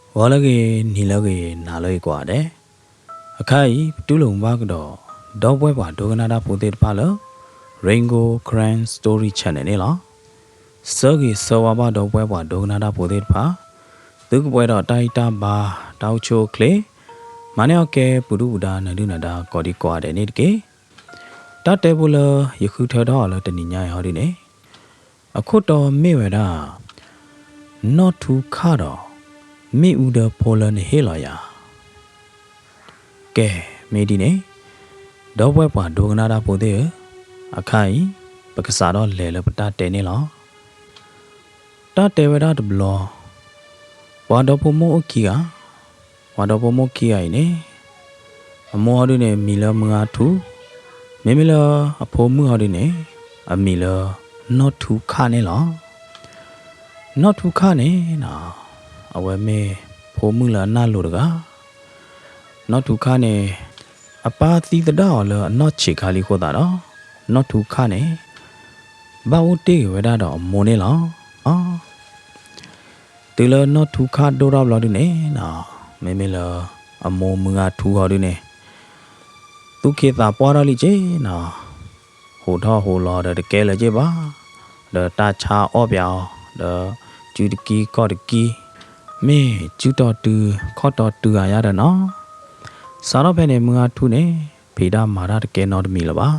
ဂီၤလၢအဂ့ၤ, နံၤလၢအဂ့ၤ, နၤလၢအဂ့ၤကိးဂၤဒဲး, အခါအံၤ ပတူၢ်လိာ်မုာ်ဘၣ်ကဒီး ဒီပုၢ်ဝဲၢ်ပှၤဒိကနၣ်တၢ်ဖိသ့ၣ်တဖၣ်လၢ Rain Gold Karen Story Channel န့ၣ်လီၤ. ဆၢဂ့ၤဆၢဝါဘၣ်ဒီပုၢ်ဝဲၢ်ပှၤဒိကနၣ်တၢ်ဖိသ့ၣ်တဖၣ်, သုကပှဲၤဒီးတၢ်ဂံၢ်တၢ်ဘါ, တၢ်အိၣ်ဆူၣ်အိၣ်ချ့, မၤန့ၢ်အီၣ်ကဲ ပှၤဒုၣ်ပှၤဒါ နၤဒုၣ်နၤဒါ ကိးဒံကိးဂၤဒဲးန့ၣ်တက့ၢ်. တၢ်တဲဖိလၢယဃုထၢထီၣ်အီၤလၢတနံၤညါအံၤဟီဒုန့ၣ်, အခိၣ်တီမ့ၢ်ဝဲဒၣ် နီၢ်ထူခၣ်ဒီး မ့ၣ်အူဒၢဖိလၢနဟ့ၣ်လီၤယၤ. ကဲ, မ့ၢ်ဒ်န့ၣ်, ဒီပုၢ်ဝဲၢ်ပှၤဒိကနၣ်တၢ်ဖိသ့ၣ်ဧၢ, အခါအံၤ ပကစးထီၣ်လဲၤလၢပတၢ်တဲန့ၣ်လီၤ. တၢ်တဲဝဲဒၣ်တဘျီ, ပှၤဒီဖိမိၢ်အိၣ်ခံဂၤ, ပှၤဒီဖိမိၢ်ခံဂၤအံၤန့ၣ်, အမိၢ်ဟီဒုန့ၣ် မံၤလၢမုၢ်အါထူ, မ့မ့ၢ်လၢအဖိမုၣ်ဟီဒုန့ၣ်, အမံၤလၢ နီၢ်ထူခၣ်န့ၣ်လီၤ. နီၢ်ထူခၣ်န့ၣ်, အဝဲမ့ၢ်ဖိမုၣ်လၢအနၢ်လိၤတဂၤ. နီၢ်ထူခၣ်န့ၣ်, အပၢ်သံသဒၣ်အီၤလၢအနီၢ်ဆံးခါလံအဃိသတးဒီး, နီၢ်ထူခၣ်န့ၣ် ဘၣ်အိၣ်တ့ၢ်က့ၤဝဲဒၣ်ဒီးအမိၢ်န့ၣ်လီၤ. တုၤလၢနီၢ်ထူခၣ်ဒိၣ်ထီၣ်ဘျီဒုန့ၣ်, မ့မ့ၢ်လၢအမိၢ်မုၢ်အါထူဟီဒုန့ၣ်, သူၣ်က့သးပှၢ်ထီၣ်လံက့နီၤ, ဟူးထီၣ်ဟူးလီၤဒီးတကဲလၢၤက့ဘၣ်, ဒီးတၢ်ဆါအီၣ်ပၠးအီၤ, ဒီးစုတကံကီၢ်တကံ, မ့ၢ်စုတီၤတုၤခီၣ်တီၤတုၤဂၤယါဒီးနီၤ. စးထီၣ်ဖဲန့ၣ် မုၢ်အါထူန့ၣ် ဖံးတၢ်မၤတၢ်တကဲနီတမံၤလၢၤဘၣ်.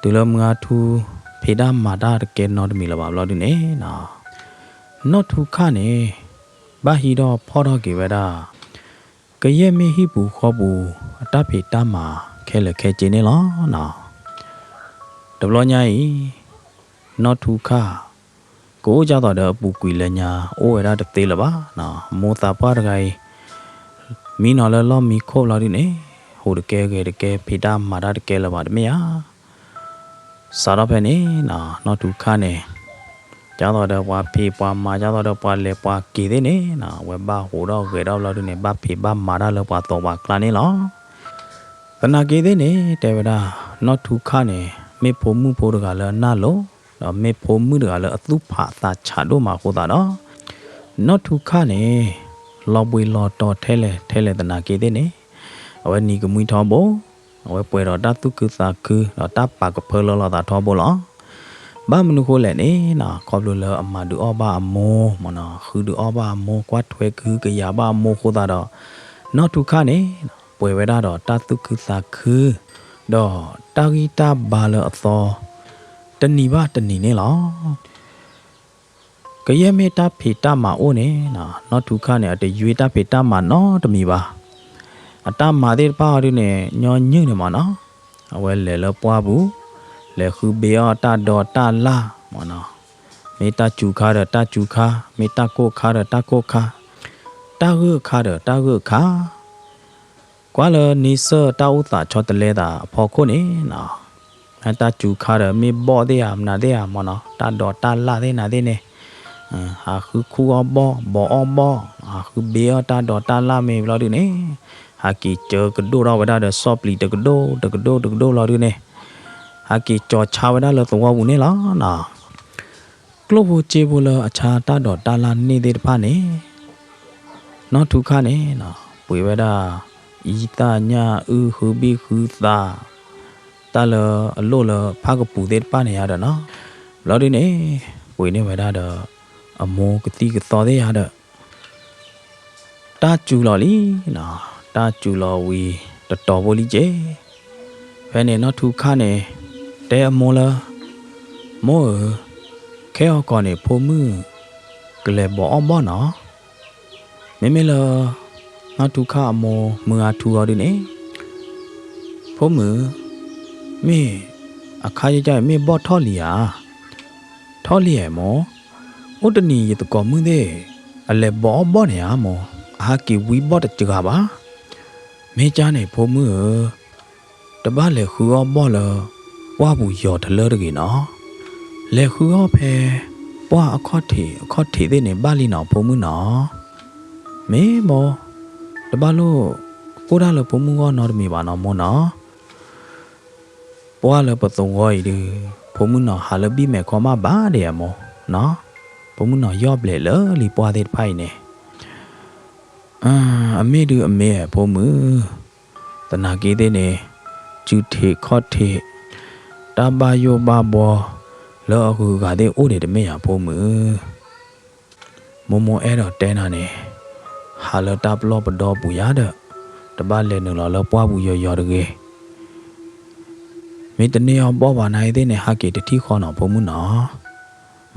တုၤလၢမုၢ်အါထူ ဖံးတၢ်မၤတၢ်တကဲနီတမံၤလၢၤဘၣ်ဘျီဒုန့ၣ်, နီၢ်ထူခၣ်န့ၣ် ဘၣ်ဟံးထီၣ်ဖီၣ်ထီၣ်က့ၤဝဲဒၣ် ကယဲၢ်မ့ၢ်ဟံၣ်ပူၤဃီပူၤ အတၢ်ဖံးတၢ်မၤခဲလၢာ်ခဲဆ့န့ၣ်လီၤ. တဘျီညါအံၤ နီၢ်ထူခၣ် ကအိၣ်ဒ်သိးဒီးအပူၤကွံာ်လၢညါ အိၣ်ဝဲဒၣ်တသ့လၢၤဘၣ်. မိၢ်သးပှၢ်တဂၤအံၤ မံနီၤလၢလီၢ်မံခိၣ်ဘျီဒုန့ၣ်, ဟူးတကဲဂဲၤတကဲ ဖံးတၢ်မၤတၢ်တကဲလၢၤဘၣ်တမ့ၢ်ဧါ. စးထီၣ်ဖဲန့ၣ် နီၢ်ထူခၣ်န့ၣ် ဒ်သိးဒီးပှၤဖံးပှၤမၤ ဒ်သိးဒီးပှၤလဲၤပှၤက့ၤသ့ၣ်န့ၣ်, အဝဲဘၣ်ဟူးထီၣ်ဂဲၤထီၣ်ဘျီဒုန့ၣ် ဘၣ်ဖံးဘၣ်မၤတၢ်လၢပှၤသီပှၤကျါန့ၣ်လီၤ. သနာ်က့သ့ၣ်န့ၣ် တဲဝဲဒၣ် နီၢ်ထူခၣ်န့ၣ် မ့ၢ်ဖိမုၣ်ဖိတဂၤလၢအနၢ်လိၤ, ဒီးမ့ၢ်ဖိမုၣ်တဂၤလၢအသူၣ်ဖးသးဆးဒိၣ်မးအဃိသတးဒီး, နီၢ်ထူခၣ်န့ၣ် လီၤဘှံးလီၤတီၤထဲလဲၣ်ထဲလဲၣ်သနာ်က့သ့ၣ်န့ၣ်, အဝဲနံၤကမှံထီဘိ, အဝဲပှဲၤဒီးတၢ်သူၣ်ခုသးခု ဒီးတၢ်ပာ်ကဖၢလၢလီၤသးထီဘိလီၤ. ဘၣ်မနုၤဃိလဲၣ်န့ၣ်, ခီဖျိလၢအမၤဒုးအီၣ်ဘၣ်အမိၢ်, ဃုဒုးအီၣ်ဘၣ်အမိၢ်, ကွၢ်ထွဲကဟုကယာ်ဘၣ်အမိၢ်အဃိသတးဒီး, နီၢ်ထူခၣ်န့ၣ် ပှဲၤဝဲဒၣ်ဒီးတၢ်သူၣ်ခုသးခု, ဒီးတၢ်ဂံၢ်တၢ်ဘါလၢအသီ တနံၤဘၣ်တနံၤန့ၣ်လီၤ. ကယဲၢ်မ့ၢ်တၢ်ဖံးတၢ်မၤအိၣ်န့ၣ်, နီၢ်ထူခၣ်န့ၣ် အတယွ့တၢ်ဖံးတၢ်မၤနီတမံၤဘၣ်. အတၢ်မၤသ့ၣ်တဖၣ်အီၤဒုန့ၣ် ညီနုၢ်န့ၣ်မးနီၤ, အဝဲလဲၤလၢပှၢ်ပူၤ, လဲၤဃုဘ့အီၣ်တၢ်ဒီးတၢ်လၣ်မးနီၤ, မ့ၢ်တၢ်စူၤခါဒီးတၢ်စူၤခါ, မ့ၢ်တၢ်ကိၢ်ခါဒီးတၢ်ကိၢ်ခါ, တၢ်ဂၢၢ်ခါဒီးတၢ်ဂၢၢ်ခါ ကွၢ်လၢန့ဆၢၣ်တၢ်အိၣ်သးဆီတလဲသးအဖီခိၣ်န့ၣ်, တၢ်စူၤခါဒီးမ့ၢ်ဘီၣ်သ့ၣ်ဧါ မနုၤသ့ၣ်ဧါမးနီၤ, တၢ်ဒီးတၢ်လၣ်သ့ၣ်နၤသ့ၣ်န့ၣ်, ဟးဃုခူၣ်အီၣ်ဘီၣ်, ဘီးအီၣ်ဘီၣ်, ဟးဃုဘ့အီၣ်တၢ်ဒီးတၢ်လၣ်မ့ၢ်ဘျီဒုန့ၣ်, ဟးက့ၤစၢကဒိၣ်ထီၣ်ဝဲဒၣ်ဒီးဆီၣ်ပျံၤတကဒိၣ်တကဒိၣ်တကဒိၣ်လီၤဒုန့ၣ်, ဟးက့ၤကၠီၤဆါဝဲဒၣ်လၢသဝီပူၤန့ၣ်လီၤ. ကျိၣ်ဖိစ့ဖိလၢအဆါတၢ်ဒီးတၢ်လၣ်န့ၣ်သ့ၣ်တဖၣ်န့ၣ်, နီၢ်ထူခါန့ၣ် ပှ့ၤဝဲဒၣ် အံသၣ်ညၣ်အုၣ် ဃုဘံၣ်ဃုသး, တၢ်လၢအလိၣ်လၢဖၣ်ကပူၤသ့ၣ်တဖၣ်န့ၣ်ယါဒီးနီၤ, ဘျီဒုန့ၣ် ပှ့ၤန့ၢ်ဝဲဒၣ်ဒီး အမိၢ်ကသံၣ်ကသီသ့ၣ်ယါဒီး တၢ်စူၤလီၤလံနီၤ, တၢ်စူၤလီၤဝံၤတတီၤဖိလံက့ၤ, ဖဲန့ၣ်နီၢ်ထူခါန့ၣ် တဲအမိၢ်လၢ မိၢ်ဧၢ, ခဲအံၤကီးန့ၣ် ဖိမုၣ်ကလဲၤဘီးအီၣ်ဘီၣ်နီၤ. မ့မ့ၢ်လၢ နီၢ်ထူခါအမိၢ်မုၢ်ဂၤထူဂီၤဒုန့ၣ်, ဖိမုၣ်, မ့ၢ်အခါယကမ့ၢ်ဘီၣ်ထီၣ်လံဧါ. ထီၣ်လံဧါမိၢ်, အိၣ်တနံၤယသကိးမုၣ်သ့ၣ် အလဲၤဘီးအီၣ်ဘီၣ်န့ၣ်ဧါမိၢ်, အဟးက့ၤဝံဘီၣ်တစှၤဘၣ်. မ့ၢ်ကါန့ၣ်ဖိမုၣ်ဧၢ, တဘၣ်လဲၤဃုအီၣ်ဘီၣ်လၢ ပှၢ်ပူၤယီၤတလၢတဂ့ၤနီၤ. လဲၤဃုအီၣ်ဖဲ ပှၢ်အခီၣ်ထံးအခီၣ်ထံးသ့ၣ်န့ၣ်ဘၣ်လံနီၤဖိမုၣ်နီၤ. မ့ၢ်မိၢ်, တဘၣ်လိၣ်အိၣ်ဒၣ်လၢဖိမုၣ်ဂီၢ်နီတမံၤဘၣ်နီၤမိၢ်နီၤ. ပှၢ်လၢပသဝီအံၤဒုး ဖိမုၣ်နီၤဟးလၢဘံၣ်မဲာ်ခီမးဘၣ်ဒံးဧါမိၢ်နီၤ. ဖိမုၣ်နီၤယီၢ်ဘျဲးလၢလံပှၢ်သ့ၣ်တဖၣ်အံၤန့ၣ်, အမ့ၢ်ဒုးအမ့ၢ်ဧါဖိမုၣ်, သနာ်က့သ့ၣ်န့ၣ် စုထံးခီၣ်ထံး တၢ်ဘၣ်ယိၣ်ဘၣ်ဘှီ လၢအဂုၤအဂၤသ့ၣ်အိၣ်ဒံးတမ့ၢ်ဧါဖိမုၣ်. မိၢ်မိၢ်အဲၣ်ဒိးတဲနၤန့ၣ်, ဟးလၢတၢ်ပလီၢ်ပဒီပူၤယါဒီး တဘၣ်လဲၤနုာ်လီၤလၢပှၢ်ပူၤယီၤယီၤတဂ့ၤ. မ့ၢ်တန့ၢ်အီၣ်ဘီၣ်ဘၣ်နၤအံၤသ့ၣ်န့ၣ် ဟးက့ၤတထံၣ်ဃီနီၤဖိမုၣ်နီၤ.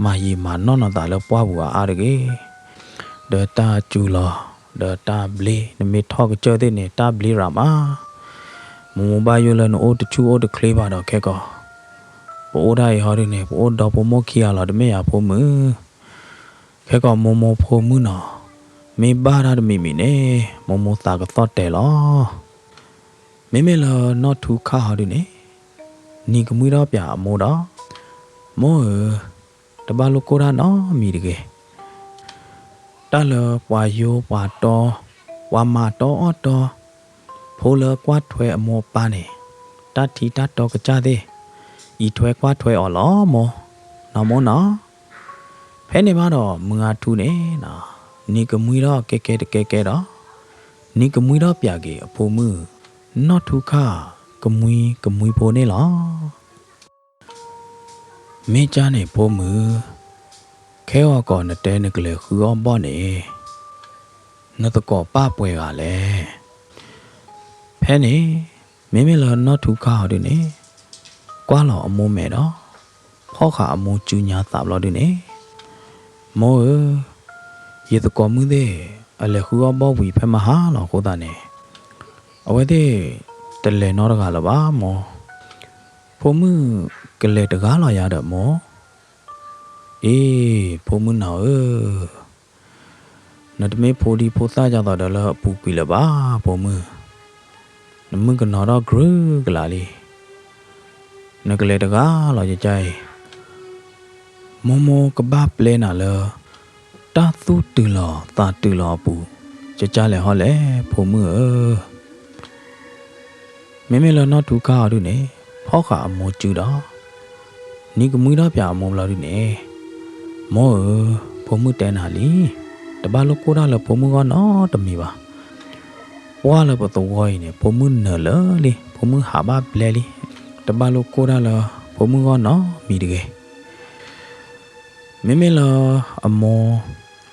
မၤယံာ်မၤနီၢ်နီၢ်သးလၢပှၢ်ပူၤအါအါတဂ့ၤ. ဒီးတၢ်စူၤလီၤ, ဒီးတၢ်ဘျ့, နမ့ၢ်ထီၣ်ကစၢၢ်သ့ၣ်န့ၣ် တၢ်ဘျ့ရၤမး. မိၢ်မိၢ်ဘၣ်ယိၣ်လၢနအိၣ်တဆူၣ်အိၣ်တချ့ဘၣ်ဒီးခဲကီး, ပအိၣ်ဒၣ်အံၤဟီဒုန့ၣ် ပအိၣ်ဒီဖိမိၢ်ခံဂၤလီၤတမ့ၢ်ဧါဖိမုၣ်. ခဲကီးမိၢ်မိၢ်ဖိမုၣ်နီၤ, မ့ၢ်ဘၣ်တၢ်တမံၤမံၤန့ၣ် မိၢ်မိၢ်သးကသီၣ်တဲာ်လီၤ. မ့မ့ၢ်လၢနီၢ်ထူခၣ်ဟီဒုန့ၣ်, နံၤကမှံထီၣ်ပၠးအမိၢ်ဒီး, မိၢ်ဧၢ, တဘၣ်လိၣ်ကိၢ်တၢ်နီတမံၤတဂ့ၤ. တၢ်လၢပှၤယိပှၤတီ, ပှၤမၤတီအီၣ်တီ, ဖိလၢကွၢ်ထွဲအမိၢ်အပၢ်န့ၣ်, တၢ်ထံတၢ်တီကစၢ်သ့ၣ်, အံးထွဲကွၢ်ထွဲအီၤလီၤမိၢ်, နီၢ်မိၢ်နီၤ. ဖဲန့ၣ်မးဒီးမုၢ်ဂၤထူန့ၣ်, နံၤကမှံထီၣ်ကဲကဲတကဲကဲဒီး, နံၤကမှံထီၣ်ပၠးက့ၤအဖိမုၣ်, နီၢ်ထူခၣ်, ကမှံကမှံဖိန့ၣ်လီၤ. မ့ၢ်ကၢ်န့ၣ်ဖိမုၣ်, ခဲဂီၤကီးနတဲနကလဲၤဃုအီၣ်ဘီၣ်န့ၣ်, နသကိးပၢ်ပှဲၤဂၤလဲၣ်. ဖဲန့ၣ်, မ့မ့ၢ်လၢနီၢ်ထူခၣ်ဟီဒုန့ၣ်, ကွၢ်လီၤအမိၢ်မဲာ်ဒီး, ဖီၣ်ဃာ်အမိၢ်စုညါသးဘျီဒုန့ၣ်, မိၢ်ဧၢ, ယသကိးမုၣ်သ့ၣ်, အလဲၤဃုအီၣ်ဘီၣ်ဝံၤဖဲမဟါလီၤအဃိသတးန့ၣ်, အဝဲသ့ၣ်တလဲၤနီတဂၤလၢၤဘၣ်မိၢ်, ဖိမုၣ်ကလဲၤတဂၤလီၤယၤဒီးမိၢ်. အ့, ဖိမုၣ်နီၤဧၢ, နတမ့ၢ်ဖိဒံဖိသၣ်ဒ်သိးဒီးလၢအပူၤကွံာ်လၢၤဘၣ် ဖိမုၣ်, နမုၣ်ကနီၤထီၣ်ကြၢးကလာ်လံ. နကလဲၤတဂၤလီၤယကါအံၤ, မိၢ်မိၢ်ကဘၣ်ပျဲနၤလၢ တၢ်သူၣ်တုၤလီၤသးတုၤလီၤအပူၤ, ကကါလဲၣ်ဟီလဲၣ် ဖိမုၣ်ဧၢ. မ့မ့ၢ်လၢနီၢ်ထူခၣ်အီၤဒုန့ၣ်, ဖီၣ်ဃာ်အမိၢ်စုဒီး, နံၤကမှံထီၣ်ပၠးအမိၢ်ဘျီဒုန့ၣ်, မိၢ်ဧၢ, ဖိမုၣ်တဲနၤလံ, တဘၣ်လိၣ်ကိၢ်တၢ်လၢဖိမုၣ်ဂီၢ်နီတမံၤဘၣ်. ပှၢ်လၢပသဝီအံၤန့ၣ် ဖိမုၣ်နၢၤလၢာ်လံ, ဖိမုၣ်ဟးဘၣ်ဘျဲလံ, တဘၣ်လိၣ်ကိၢ်တၢ်လၢဖိမုၣ်ဂီၢ်နီတမံၤတဂ့ၤ. မ့မ့ၢ်လၢအမိၢ်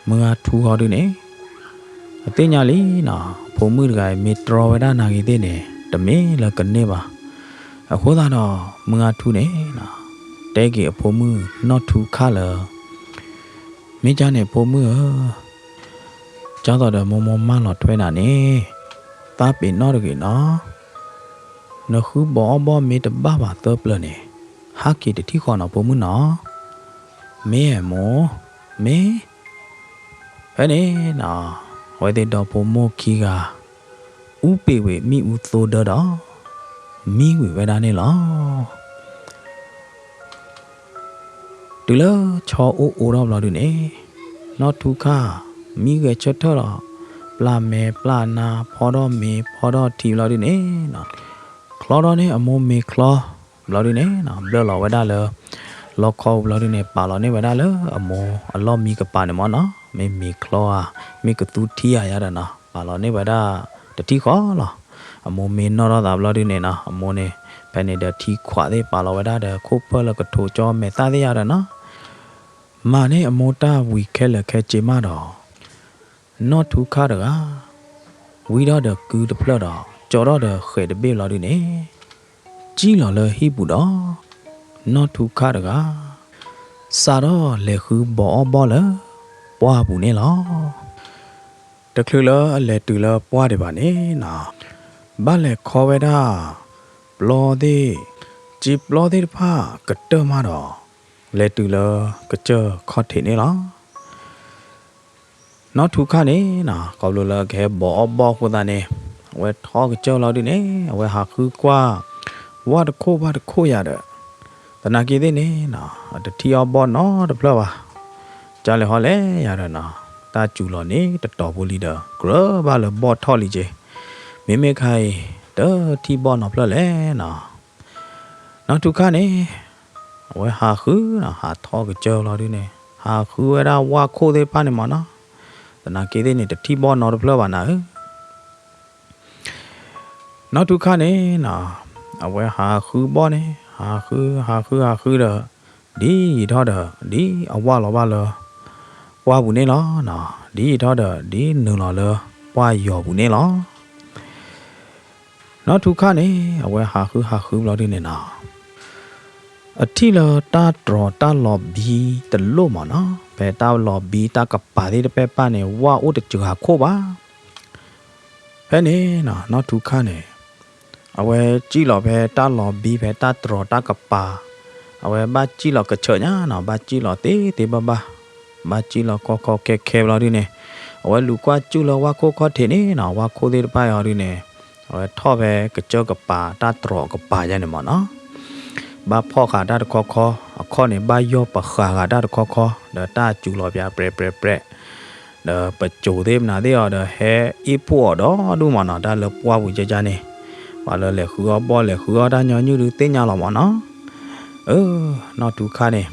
မုၢ်ဂၤထူဟီဒုန့ၣ်, အသ့ၣ်ညါလံနီၤ, ဖိမုၣ်တဂၤအံၤမ့ၢ်တြီဝဲဒၣ်နၤဂ့ၤသ့ၣ်န့ၣ် တမ့ၢ်လၢကန့ၢ်ဘၣ်. အဃိသတးဒီး မုၢ်ဂၤထူန့ၣ်, တဲက့ၤအဖိမုၣ်နီၢ်ထူခၣ်လၢ မ့ၢ်ကၢ်န့ၣ်ဖိမုၣ်ဧၢ, ကၢ်သိးဒီးမိၢ်မိၢ်မၢလီၤထွဲနၤန့ၣ်, သးပ့ၤနီၣ်တဂ့ၤနီၤ. နဃုဘီအီၣ်ဘီမ့ၢ်တဘၣ်ဘၣ်သၢပျၢၤန့ၣ်, ဟးက့ၤတထံၣ်ဃီနီၤဖိမုၣ်နီၤ. မ့ၢ်မိၢ်, မ့ၢ်. ဖဲန့ၣ်နီၤ, အဝဲသ့ၣ်ဒီဖိမိၢ်ခံဂၤ, အူပ့ၤဝံၤမ့ၣ်အူသိဒၢဒီး, မံဝံၤဝဲဒၣ်န့ၣ်လီၤ. တုၤလၢဆီအိၣ်အိၣ်ထီၣ်ဘျီဒုန့ၣ်, နီၢ်ထူခၣ်, မံဂဲၤဆၢထၢၣ်လီၤ. ပျၢ်မဲာ်ပျၢ်နါ ဖီထီၣ်မ့ၤဖီထီၣ်ထံဘျီဒုန့ၣ်, ချီထီၣ်န့ၢ်အမိၢ်မ့ၤချီဘျီဒုန့ၣ်, ဘျၢလီၤဝဲဒၣ်လၢ လီခီပူၤဘျီဒုန့ၣ် ပာ်လီၤန့ၢ်ဝဲဒၣ်လၢအမိၢ်အလီၢ်မံကပၤန့ၣ်မၢ်နီၤ, မ့ၢ်မ့ၤချီဧါ, မ့ၢ်ကသူထံဧါယါဒီးနီၤ, ပာ်လီၤန့ၢ်ဝဲဒၣ်တထံၣ်ဃီလီၤ. အမိၢ်မ့ၢ်နီၣ်ထီၣ်သးဘျီဒုန့ၣ်နီၤ, အမိၢ်န့ၣ်, ဖဲန့ၣ်ဒီးထံခွးသ့ၣ်ပာ်လီၤဝဲဒၣ်ဒီးခိၣ်ဖၢၣ်လၢကထိးကၠီမဲာ်သၣ်သ့ၣ်ယါဒီးနီၤ, မၤန့ၢ်အမိၢ်တၢ်ဝံၤခဲလၢာ်ခဲဆ့မးဒီး, နီၢ်ထူခၣ်တဂၤ, ဝံထီၣ်ဒီးကုတဖျၢၣ်ဒီး ကၠီထီၣ်ဒီးဃဲးတဘ့ၣ်ဘျီဒုန့ၣ်, ကံၣ်လီၤလၢဟံၣ်ပူၤဒီး, နီၢ်ထူခၣ်တဂၤ, စးထီၣ်လဲၤဃုဘီအီၣ်ဘီၣ်လၢ ပှၢ်ပူၤန့ၣ်လီၤ. တချုးလၢအလဲၤတုၤလၢပှၢ်ဒံးဘၣ်န့ၣ်နီၤ, ဘၣ်လဲၤခီဝဲဒၣ် ပျီသ့ၣ်, စ့ပျီသ့ၣ်တဖၣ်ကတၢၢ်မးဒီး, လဲၤတုၤလၢကစၢၢ်ခီၣ်ထံးန့ၣ်လီၤ. နီၢ်ထူခၣ်န့ၣ်နီၤ, ခီဖျိလၢကဟဲဘီအီၣ်ဘီၣ်အဃိသတးန့ၣ်, အဝဲထီၣ်ကစၢၢ်လီၤဒုန့ၣ်, အဝဲဟးဃုကွၢ် ဝၣ်တခိၣ်ဘၣ်တခိၣ်ယၤဒီး, သနာ်က့သ့ၣ်န့ၣ်နီၤ, အတထံၣ်အီၣ်ဘီၣ်နီတဖျၢၣ်ဘၣ်. ကၢ်လဲၤဟီလဲၣ်ယၤဒီးနီၤ, တၢ်စူၤလီၤန့ၣ်တတီၤဖိလံဒီး ကြၢးဘၣ်လၢဘီၣ်ထီၣ်လံက့ၤ. မ့မ့ၢ်ခါအံၤ, တထံၣ်ဘီၣ်နီတဖျၢၣ်လဲၣ်နီၤ. နီၢ်ထူခၣ်န့ၣ်, အဝဲဟးဃုနီၤ, ဟးထီၣ်ကစၢၢ်လီၤဒုန့ၣ်, ဟးဃုဝဲဒၣ်ဝၣ်ခိၣ်သ့ၣ်တဖၣ်န့ၣ်မၢ်နီၤ. သနာ်က့သ့ၣ်န့ၣ် တထံၣ်ဘီၣ်နီတဖျၢၣ်ဘၣ်နၤဧၢ. နီၢ်ထူခါန့ၣ်နီၤ, အဝဲဟးဃုဘီၣ်န့ၣ် ဟးဃု ဟးဃု ဟးဃုဒီး ဒ်ယံာ်ထီၣ်ဒီး ဒ်အဝၢ်လီၤဘၣ်လၢ ပှၢ်ပူၤန့ၣ်လီၤနီၤ, ဒ်ယံာ်ထီၣ်ဒီး ဒ်နုာ်လီၤလၢ ပှၢ်ယီၤပူၤန့ၣ်လီၤ. နီၢ်ထူခါန့ၣ် အဝဲဟးဃုဟးဃုဘျီဒုန့ၣ်နီၤ, အထံၣ်လၢတၢ်တြီၤတၢ်လီၤဘံတလိၣ်မးနီၤ, ဖဲတၢ်လီၤဘံတၢ်ကပၤသ့ၣ်တဖၣ်န့ၣ် ဝၣ်အိၣ်တစှၤခိၣ်ဘၣ်. ဖဲန့ၣ်နီၤ နီၢ်ထူခါန့ၣ် အဝဲစံၣ်လီၤဖဲတၢ်လီၤဘံ ဖဲတၢ်တြီၤတၢ်ကပၤ, အဝဲဘၣ်စံၣ်လီၤကဆၢၣ်ညါနီၤ, ဘၣ်စံၣ်လီၤသ့သ့ဘၣ်ဘၣ်, ဘၣ်စံၣ်လီၤကီကီခဲခဲဘျီဒုန့ၣ်, အဝဲလူၤကွၢ်စူၣ်လၢဝၣ်ခိၣ်ခီၣ်ထံးန့ၣ်နီၤ, ဝၣ်ခိၣ်သ့ၣ်တဖၣ်အံၤဒုန့ၣ်, အဝဲထီၣ်ဖဲကစၢၢ်ကပၤ တၢ်တြီၤကပၤယါန့ၣ်မးနီၤ, ဘၣ်ဖီၣ်ဃာ်တၢ်တခီခီ, အခီၣ်န့ၣ် ဘၣ်ယီၢ်ပဃာ်ဃာ်တၢ်တခီခီ, ဒီးတၢ်စူၤလီၤပၠးပြဲးပြဲးပြဲး ဒီးပစိၤသ့ၣ်မနုၤသ့ၣ်အီၤဒီး ဟဲအ့ၣ်ဖှိၣ်အီၤဒီဒူၣ်မးနီၤ, တၢ်လၢပှၢ်ပူၤကကန့ၣ်, ပှၤလၢလဲၤဃုအီၣ်ဘီၣ် လဲၤဃုအီၣ်တၢ်ညီနုၢ်ဒုသ့ၣ်ညါလီၤမးနီၤ. အၢ, နီၢ်ထူခါန့ၣ်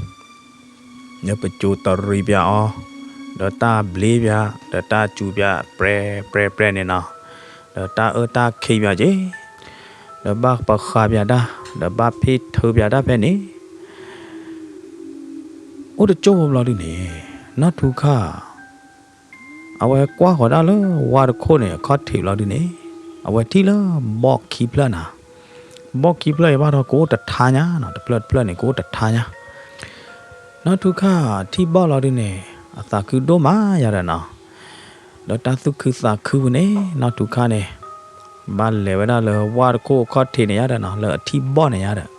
လၢပစိၤတရံးပၠးအီၤ, ဒီးတၢ်ဘျ့ပၠး, ဒီးတၢ်စူၤပၠးပြဲးပြဲးပြဲးန့ၣ်နီၤ, ဒီးတၢ်အၢတၢ်ခ့ပၠးက့ၤ, ဒီးဘၣ်ပဃာ်ပၠးတၢ်, ဒီးဘၣ်ဖ့ၣ်ထၢပၠးတၢ်ဖဲန့ၣ် အိၣ်တကၠိၢ်ဖိဘျီဒုန့ၣ်, နီၢ်ထူခါ အဝဲကွၢ်ဃီၤတၢ်လၢဝၣ်တခိၣ်န့ၣ် အခီၣ်ထံးဘျီဒုန့ၣ်, အဝဲထံၣ်လၢဘီၣ်ခံဖျၢၣ်နၤ, ဘီၣ်ခံဖျၢၣ်အံၤဘၣ်ဒီးကအိၣ်တထါညါနီၤ, တဖျၢၣ်တဖျၢၣ်န့ၣ် ကအိၣ်တထါညါ. နီၢ်ထူခါထံၣ်ဘီၣ်လီၤဒုန့ၣ်, အသးခုဒိၣ်မးယၤဒီးနီၤ, ဒီးတၢ်သူၣ်ခုသးခုပူၤန့ၣ် နီၢ်ထူခါန့ၣ် ဘၣ်လဲၤဝဲဒၣ်လၢဝၣ်တခိၣ်အခီၣ်ထံးန့ၣ်ယါဒီးနီၤ, လၢအထံၣ်ဘီၣ်န့ၣ်ယါဒီး,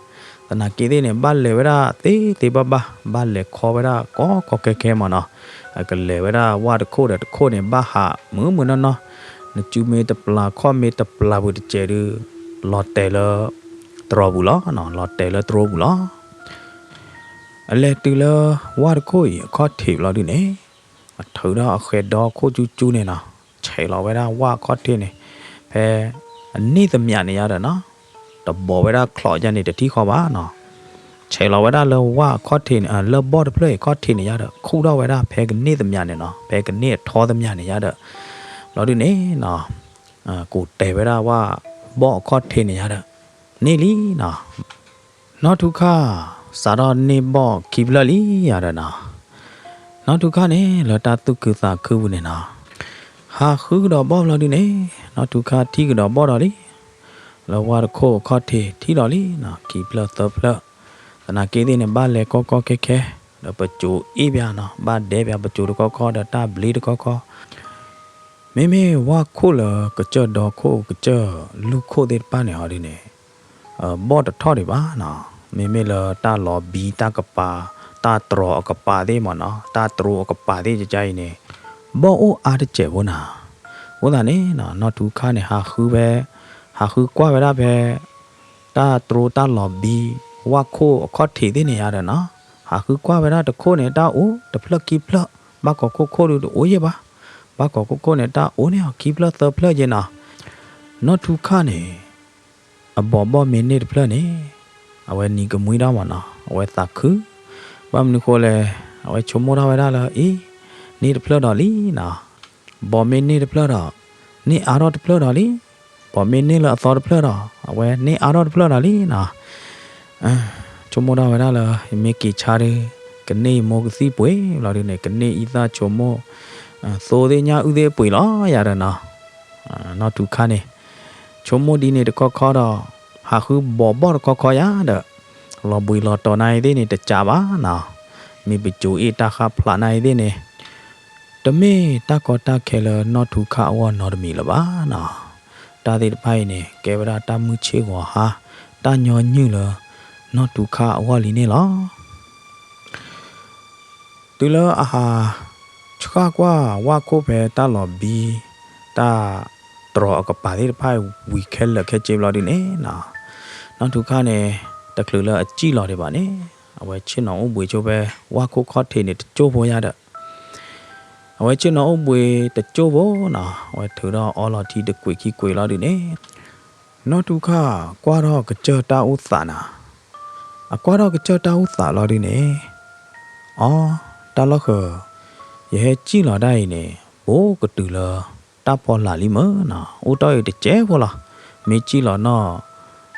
သနာ်က့သ့ၣ်န့ၣ် ဘၣ်လဲၤဝဲဒၣ်သ့သ့ဘၣ်ဘၣ်, ဘၣ်လဲၤခီဝဲဒၣ်ကီကီခဲခဲမးနီၤ, အကလဲၤဝဲဒၣ်ဝၣ်တခိၣ်ဒီးတခိၣ်န့ၣ် ဘၣ်ဟးမုာ်မုာ်နီၢ်နီၢ်, နစုမ့ၢ်တပျၢ်ခီၣ်မ့ၢ်တပျၢ်ပူၤတစဲးဒုး, လီၤတဲာ်လၢ တြီၤပူၤလီၤ, လီၤတဲာ်လၢတြီၤပူၤလီၤ. အလဲၤတုၤလၢဝၣ်တခိၣ်အံၤအခီၣ်ထံးဘျီဒုန့ၣ်, အထုးထီၣ်အဃဲၤဒီခိၣ်ကၠူကၠူန့ၣ်နီၤ, ဆဲးလီၤဝဲဒၣ်ဝၣ်အခီၣ်ထံးန့ၣ်, ဖဲအန့ၢ်သမၠးန့ၣ်ယါဒီးနီၤ, တဘီးဝဲဒၣ်ချီးယါန့ၣ်တထံၣ်ဃီဘၣ်နီၤ, ဆဲးလီၤဝဲဒၣ်လၢဝၣ်အခီၣ်ထံးန့ၣ်, လၢဘီၣ်တဖျၢၣ်အံၤအခီၣ်ထံးန့ၣ်ယါဒီး ခူၣ်ထီၣ်ဝဲဒၣ်ဖဲကန့ၢ်သမၠးန့ၣ်နီၤ, ဖဲကန့ၢ်အထီသမၠးန့ၣ်ယါဒီး, ဘျီဒုန့ၣ်နီၤ, ကိးတဲာ်ဝဲဒၣ်ဝၣ်ဘီၣ်အခီၣ်ထံးန့ၣ်ယါဒီး, န့ၢ်လံနီၤ. နီၢ်ထူခါ စးထီၣ်န့ၢ်ဘီၣ်ခံဖျၢၣ်လံယါဒီးနီၤ, နီၢ်ထူခါန့ၣ် လၢတၢ်သူၣ်ခုသးခုပူၤန့ၣ်နီၤ, ဟးဃုကဒီးဘီၣ်ဘျီဒုန့ၣ်, နီၢ်ထူခါထံၣ်ကဒီးဘီၣ်ဒီးလံ, လၢဝၣ်တခိၣ်အခီၣ်ထံးထံၣ်ဒီးလံနီၤ, ခံဖျၢၣ်သၢဖျၢၣ်, သနာ်က့သ့ၣ်န့ၣ် ဘၣ်လဲၤကီကီခဲခဲ, ဒီးပစိၤအ့ၣ်ပၠးနီၤ, ဘၣ်ဒဲပၠးပစိၤတခီခီဒီးတၢ်ဘျ့တခီခီ, မ့မ့ၢ်ဝၣ်ခိၣ်လၢကစၢၢ်ဒီခိၣ် ကစၢၢ်လူၢ်ခိၣ်သ့ၣ်တဖၣ်န့ၣ်ဟီဒုန့ၣ်, ဘီၣ်တထီၣ်ဒံးဘၣ်နီၤ, မ့မ့ၢ်လၢတၢ်လီၤဘံတၢ်ကပၤ, တၢ်တြီၤအကပၤသ့ၣ်မးနီၤ, တၢ်တြီၤအကပၤသ့ၣ်ကကါအံၤန့ၣ်, ဘီၣ်အိၣ်အါတစဲးဖိနၤ, အဃိသတးန့ၣ်နီၤ, နီၢ်ထူခါန့ၣ် ဟးဃုဖဲ, ဟးဃုကွၢ်ဝဲဒၣ်ဖဲ တၢ်တြီၤတၢ်လီၤဘံ, ဝၣ်ခိၣ်အခီၣ်ထံးသ့ၣ်န့ၣ်ယါဒီးနီၤ, ဟးဃုကွၢ်ဝဲဒၣ်တခိၣ်န့ၣ် တၢ်အိၣ်တဖျၢၣ်ခံဖျၢၣ်, ဘၣ်ကိးခိၣ်ခိၣ်ဒုးတအိၣ်ယဲၢ်ဘၣ်, ဘၣ်ကိးခိၣ်ခိၣ်န့ၣ် တၢ်အိၣ်န့ၢ်အီၤခံဖျၢၣ်သၢဖျၢၣ်ယဲၢ်နီၤ. နီၢ်ထူခါန့ၣ် အဘီးဘီၣ်မ့ၢ်န့ၢ်တဖျၢၣ်န့ၣ်, အဝဲနံၤကမှံဒၣ်မးနီၤ, အဝဲသးခု, ဘၣ်မနုၤဃိလဲၣ်, အဝဲဆိကမိၣ်ထီၣ်ဝဲဒၣ်လၢ အ့, န့ၢ်တဖျၢၣ်ဒီးလံနီၤ, ဘီးမ့ၢ်န့ၢ်တဖျၢၣ်ဒီး, န့ၢ်အါထီၣ်တဖျၢၣ်ဒီးလံ, ဘီးမ့ၢ်န့ၢ်လၢအသီတဖျၢၣ်ဒီး, အဝဲန့ၢ်အါထီၣ်တဖျၢၣ်ဒီးလံနီၤ. ဆိကမိၣ်ထီၣ်ဝဲဒၣ်လၢ ယမ့ၢ်က့ၤဆါဒုး, ကန့ၢ်ယမိၢ်ကသံၣ်ပှ့ၤလီၤဒုန့ၣ်, ကန့ၢ်အံသၣ်ဆိကမိၣ်, သိသ့ၣ်ညၣ်အုၣ်သ့ၣ်ပှ့ၤလီၤယၤဒီးနီၤ. နီၢ်ထူခါန့ၣ် ဆိကမိၣ်ဒ်န့ၣ်တခီခီဒီး, ဟးဃုဘီးဘီၣ်တခီခီယၤဒီး, လီၤဘှံးလီၤတီၤနၤအံၤသ့ၣ်န့ၣ် တကးဘၣ်နီၤ. မ့ၢ်ပစိၤအ့ၣ်တၢ်ဃၣ်ဖျးနၤအံၤသ့ၣ်န့ၣ်, တမ့ၢ်တၢ်ကီတၢ်ခဲလၢနီၢ်ထူခါအဂီၢ်နီတမံၤလၢၤဘၣ်နီၤ. တၢ်သ့ၣ်တဖၣ်အံၤန့ၣ် ကဲဝဲဒၣ်တၢ်မုၢ်ဆ့ၣ်ဂီၤဟါ, တၢ်ညီနုၢ်လၢနီၢ်ထူခါအဂီၢ်လံန့ၣ်လီၤ. တုၤလၢအဟး ဆှၣ်ကွၢ်ဝၣ်ခိၣ်ဖဲတၢ်လီၤဘံ, တၢ်တြီၤအကပၤသ့ၣ်တဖၣ်ဝံၤခဲလၢာ်ခဲဆ့ဘျီဒုန့ၣ်နီၤ, နီၢ်ထူခါန့ၣ် တချုးလၢအစံၣ်လီၤဒံးဘၣ်န့ၣ်, အဝဲဆ့ၣ်နီၤအိၣ်ဘှံးဆိဖဲဝၣ်ခိၣ်ခီၣ်ထံးန့ၣ်တကၠိၢ်ဖိယါဒီး, အဝဲဆ့ၣ်နီၤအိၣ်ဘှံးတကၠိၢ်ဖိနီၤ, အဝဲထုးထီၣ်အီလီၤထံတကွံာ်ခံကွံာ်လီၤဒုန့ၣ်, နီၢ်ထူခါကွၢ်ထီၣ်ကစၢၢ်တၢ်အိၣ်သးနၤ, အကွၢ်ထီၣ်ကစၢၢ်တၢ်အိၣ်သးလီၤဒုန့ၣ်, အီ, တၢ်လီၢ်ဃၢၤ, ယဟဲစံၣ်လီၤဒၣ်အံၤန့ၣ် အိၣ်ကတုၤလၢတၢ်ဖီလာ်လံမ့ၢ်နီၤ, အိၣ်တ့ၢ်အံၤတစဲးဖိလီၤ. မ့ၢ်စံၣ်လီၤနီၢ်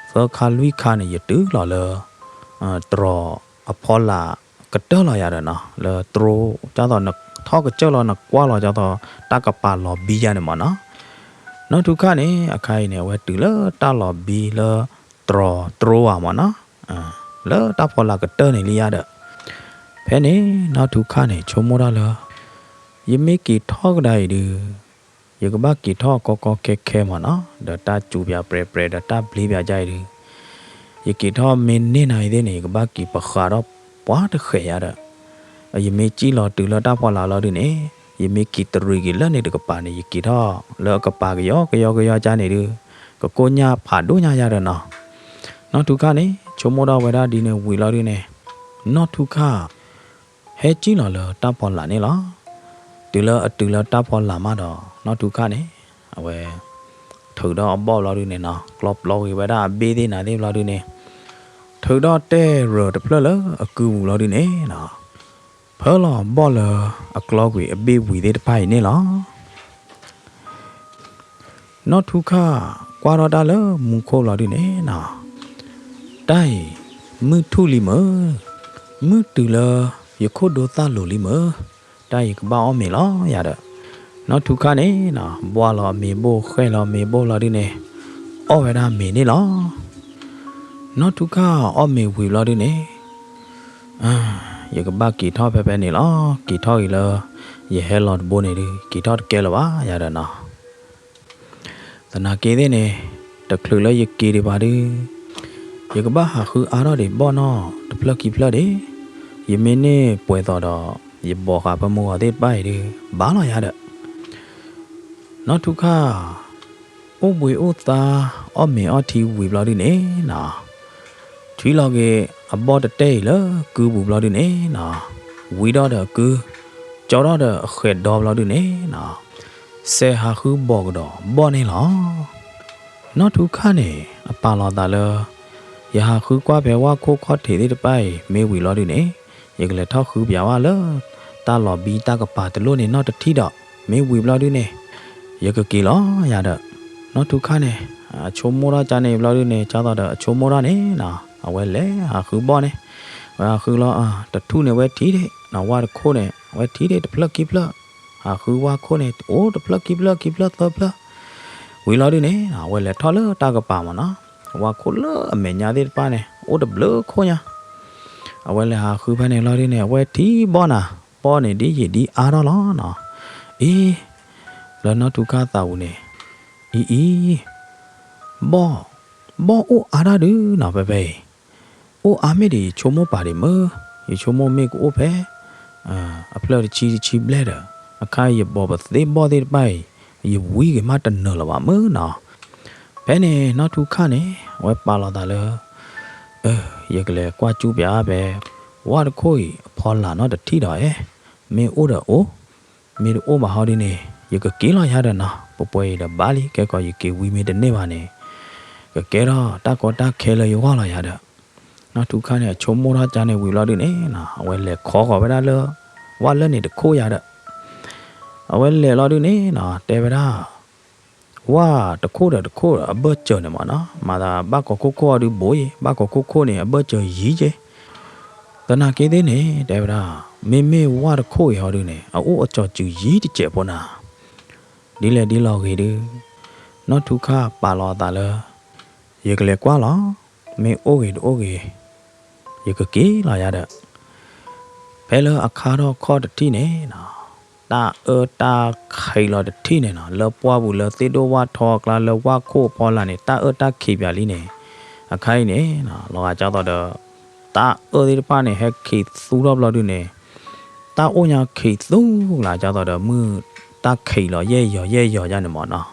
သၢခါလွံၢ်ခါန့ၣ် ယတုၤလီၤလၢ တြီၤအဖီလာ်ကတၢၢ်လီၤယၤဒီးနီၤ, လၢတြီၤ ဒ်သိးနထီၣ်ကစၢၢ်လီၤ နကွၢ်လီၤဒ်သိးတၢ်ကပၤလီၤဘံယၤန့ၣ်မ့ၢ်နီၤ. နီၢ်ထူခါန့ၣ် အခါအံၤန့ၣ် အဝဲတုၤလၢတၢ်လီၤဘံလၢတြီၤ တြီၤဧါမ့ၢ်နီၤ, လၢတၢ်ဖီလာ်ကတၢၢ်န့ၣ်လံယၤဒီး ဖဲန့ၣ် နီၢ်ထူခါန့ၣ် ဆိကမိၣ်တၢ်လၢ ယမ့ၢ်က့ၤထီၣ်ကဒါအံၤဒုး ယကဘၣ်က့ၤထီၣ်ကီကီခဲခဲမ့ၢ်နီၤ, ဒီးတၢ်စူၤပၠးပြဲးပြဲး ဒီးတၢ်ဘျ့ပၠးဒ်အံၤဒုး ယက့ၤထီၣ်မ့ၢ်န့ၢ်နၤအံၤသ့ၣ်န့ၣ် ယကဘၣ်က့ၤပဃးဒီးပှၤတဃဲးယၤဒီး ယမ့ၢ်စံၣ်လီၤတုၤလၢတၢ်ဖီလာ်လီၤဒုးန့ၣ် ယမ့ၢ်က့ၤတရံးက့ၤလၢန့ၣ်တကပၤန့ၣ် ယက့ၤထီၣ်လၢအကပၤကယီကယီကယီကန့ၣ်ဒုး ကကိၢ်ညၣ်ဖးဒိၣ်ညါယၤဒီးနီၤ. နီၢ်ထူခါန့ၣ် ဆိကမိၣ်ထီၣ်ဝဲဒၣ်ဒ်န့ၣ်ဝံၤလီၤဒုးန့ၣ် နီၢ်ထူခါ ဟဲစံၣ်လီၤလၢတၢ်ဖီလာ်န့ၣ်လီၤ. တုၤလၢအတုၤလၢတၢ်ဖီလာ်မးဒီး နီၢ်ထူခါန့ၣ် အဝဲ ထုးဒီးအဘီၣ်ဘျီဒုးန့ၣ်နီၤ, ကျီပျီဂ့ၤဝဲဒၣ်အဘ့ၣ်သ့ၣ်နၤသ့ၣ်ဘျီဒုးန့ၣ် ထုးဒီးတဲၢ်ရၢၢ်တဖျၢၣ်လၢအကုပူၤဘျီဒုးန့ၣ်နီၤ, ဖၢလီၤအဘီၣ်လၢအကျီကွံာ်အဘ့ၣ်ဝံၤသ့ၣ်တဖၣ်အံၤန့ၣ်လီၤ. နီၢ်ထူခါ ကွၢ်ထီၣ်တၢ်လၢမူခိၣ်လီၤဒုးန့ၣ်နီၤ, တၢ်အံၤ မုၢ်ထူၣ်လံမ့ၢ်, မုၢ်တုၤလၢယခိၣ်ဒိသၣ်လိၤလံမ့ၢ်, တၢ်အံၤကဘၣ်အီၣ်မ့ၤလီၤယၤဒီး နီၢ်ထူခါန့ၣ်နီၤ ဘှၢ်လီၤအမ့ၤဘိၣ် ဃဲၣ်လီၤမ့ၤဘိၣ်လီၤဒုးန့ၣ် အီၣ်ဝဲဒၣ်မ့ၤန့ၣ်လီၤ. နီၢ်ထူခါအီၣ်မ့ၤဝံၤဘျီဒုးန့ၣ် ယကဘၣ်က့ၤထီၣ်ဖဲဖဲန့ၣ်လီၤ. က့ၤထီၣ်အံၤလၢ ယဟဲလီၤတဘိန့ၣ်ဒုး က့ၤထီၣ်တကဲလၢၤဘၣ်ယၤဒီးနီၤ. သနာ်က့သ့ၣ်န့ၣ် တချုးလၢယက့ၤဒံးဘၣ်ဒုး ယကဘၣ်ဟးဃုအါထီၣ်ဒံးဘီၣ်နီၣ်တဖျၢၣ်ခံဖျၢၣ်ဒံး, ယမ့ၢ်န့ၢ်ပှဲၤသိးဒီး ယဘီၣ်ဃာ်ပမုၢ်ဂီၤသ့ၣ်တဖၣ်အံၤဒုး ဘၣ်လီၤယၤဒီး နီၢ်ထူခါ အိၣ်ဘှံးအိၣ်သါ အီၣ်မ့ၤအီထံဝံၤဘျီဒုးန့ၣ်နီၤ, ထွံလီၤက့ၤအဘီၣ်တတဲအံၤလၢကုပူၤဘျီဒုးန့ၣ်နီၤ, ဝံထီၣ်ဒီးအကု, ကၠီထီၣ်ဒီးအဃဲၤဒီဘျီဒုးန့ၣ်နီၤ, စဲးဟးဃုဘီၣ်ကဒီးဘီၣ်န့ၣ်လီၤ. နီၢ်ထူခါန့ၣ် အပာ်လီၤသးလၢ ယဟးဃုကွၢ်ဖဲဝၣ်ခိၣ်ခီၣ်ထံးသ့ၣ်တဖၣ်အံၤ မ့ၢ်ဝံၤလီၤဒုးန့ၣ် ယကလဲၤထီၣ်ဃုပၠးဝဲလၢ တၢ်လီၤဘံတၢ်ကပၤတလိၣ်န့ၣ်နီၢ်တထံၣ်ဒီး မ့ၢ်ဝံၤဘျီဒုးန့ၣ် ယကက့ၤလီၤယၤဒီး နီၢ်ထူခါန့ၣ် အဆိကမိၣ်ထီၣ်ကန့ၣ်ဘျီဒုးန့ၣ် ကၢ်သိးဒီးအဆိကမိၣ်ထီၣ်န့ၣ်နီၤ အဝဲလဲၤဟးဃုဘီၣ်န့ၣ် ဝဲဟးဃုလီၤ တထူၣ်န့ၣ်ဝဲထံၣ်ဒ့ၣ်နီၤ ဝၣ်တခိၣ်န့ၣ် ဝဲထံၣ်ဒ့ၣ်တဖျၢၣ်ခံဖျၢၣ် ဟးဃုဝၣ်ခိၣ်န့ၣ် အိၣ်တဖျၢၣ်ခံဖျၢၣ်ခံဖျၢၣ်သၢဖျၢၣ် ဝံၤလီၤဒုးန့ၣ် အဝဲလဲၤထီၣ်လၢတၢ်ကပၤမ့ၢ်နီၤ ဝၣ်ခိၣ်လၢအမဲာ်ညါသ့ၣ်တဖၣ်န့ၣ် အိၣ်တဘျုးခိၣ်ညါ အဝဲလဲၤဟးဃုဖဲန့ၣ်လီၤဒုးန့ၣ် အဝဲထံၣ်ဘီၣ်နၤ ဘီၣ်န့ၣ်ဒ်ယံာ်ဒ်အါထီၣ်လီၤနီၤ အံၤ လၢနီၢ်ထူခါသးပူၤန့ၣ် အံၤအံၤ ဘီၣ် ဘီၣ်အိၣ်အါတၢ်ဒုးနီၤ ဖဲဖဲအံၤ အိၣ်အါမ့ၢ်ဒံး ယဆိကမိၣ်ပာ်ဒံးမ့ၢ် ယဆိကမိၣ်မ့ၢ်ကအိၣ်ဖဲ အဖျၢၣ်တဆံတဆံဘျဲၣ်ဒီး အခါယဘီၣ်ပသ့ၣ်ဘီၣ်သ့ၣ်တဖၣ်အံၤ ယဝံက့ၤမးတနၢၤလၢၤဘၣ်မ့ၢ်နီၤ ဖဲန့ၣ် နီၢ်ထူခါန့ၣ် အဝဲပာ်လီၤသးလၢ ယကလဲၤကွၢ်ကူပၠးဖဲ ဝၣ်တခိၣ်အံၤအဖီလာ်နီတထံၣ်ဒီးဧဲ မ့ၢ်အိၣ်ဒီးအိၣ် မ့ၢ်တအိၣ်ဘၣ်ဟီဒုးန့ၣ် ယကက့ၤလီၤယၤဒီးနီၤ ပှဲၤပှဲၤအံၤဒီးဘၣ်လံ ကဲကီးယက့ၤဝံမ့ၢ်တန့ၢ်ဘၣ်န့ၣ် ကကဲထီၣ်တၢ်ကီတၢ်ခဲလၢယဂီၢ်လီၤယၤဒီး နီၢ်ထူခါန့ၣ် အဆိကမိၣ်ထီၣ်ကန့ၣ်ဝံၤလီၤဒုးန့ၣ်နီၤ အဝဲလဲၤခိးဃီၤဝဲဒၣ်လၢ ဝၣ်လၢန့ၣ်တခိၣ်ယၤဒီး အဝဲလဲၤလီၤဒုးန့ၣ်နီၤ တဲဝဲဒၣ် ဝၣ်တခိၣ်ဒီးတခိၣ်အဘၢၣ်စၢၤန့ၣ်မ့ၢ်နီၤ မၤသးဘၣ်ကီးခိၣ်ခိၣ်အီၤဒုးဘိးယဲ ဘၣ်ကီးခိၣ်ခိၣ်န့ၣ် အဘၢၣ်စၢၤယံၤကဲ သနာ်က့သ့ၣ်န့ၣ် တဲဝဲဒၣ် မ့မ့ၢ်ဝၣ်တခိၣ်အံၤဟီဒုးန့ၣ် အအိၣ်အစီၤစုၤယံၤတစဲးဖိနၤ ဒ်လဲၣ်ဒ်လဲၣ်ဂ့ၤဒုး နီၢ်ထူခါပာ်လီၤအသးလၢ ယကလဲၤကွၢ်လီၤ မ့ၢ်အိၣ်ဂ့ၤတအိၣ်ဂ့ၤ ယကက့ၤလီၤယၤဒီး ဖဲလၢအခါထီၣ်ခီၣ်တထံၣ်န့ၣ်နီၤ တၢ်အၢတၢ်ခံးလီၤတထံၣ်န့ၣ်နီၤ လၢပှၢ်ပူၤလၢသ့ၣ်ဒိၣ်ဝၣ်ထီအကျါလၢဝၣ်ခိၣ်အဖီလာ်န့ၣ် တၢ်အၢတၢ်ခံးပၠးလံန့ၣ် အခါအံၤန့ၣ်နီၤ လီၤဂာ်ကၢ်သိးဒီး တၢ်အၢသ့ၣ်တဖၣ်န့ၣ် ဟဲခံးသူထီၣ်ဘျီဒုးန့ၣ် တၢ်အိၣ်ညါခံးသူကလးကၢ်သိးဒီး မုၢ်တၢ်ခံးလီၤယဲၢ်ယီၤယဲၢ်ယီၤယါန့ၣ်မ့ၢ်နီၤ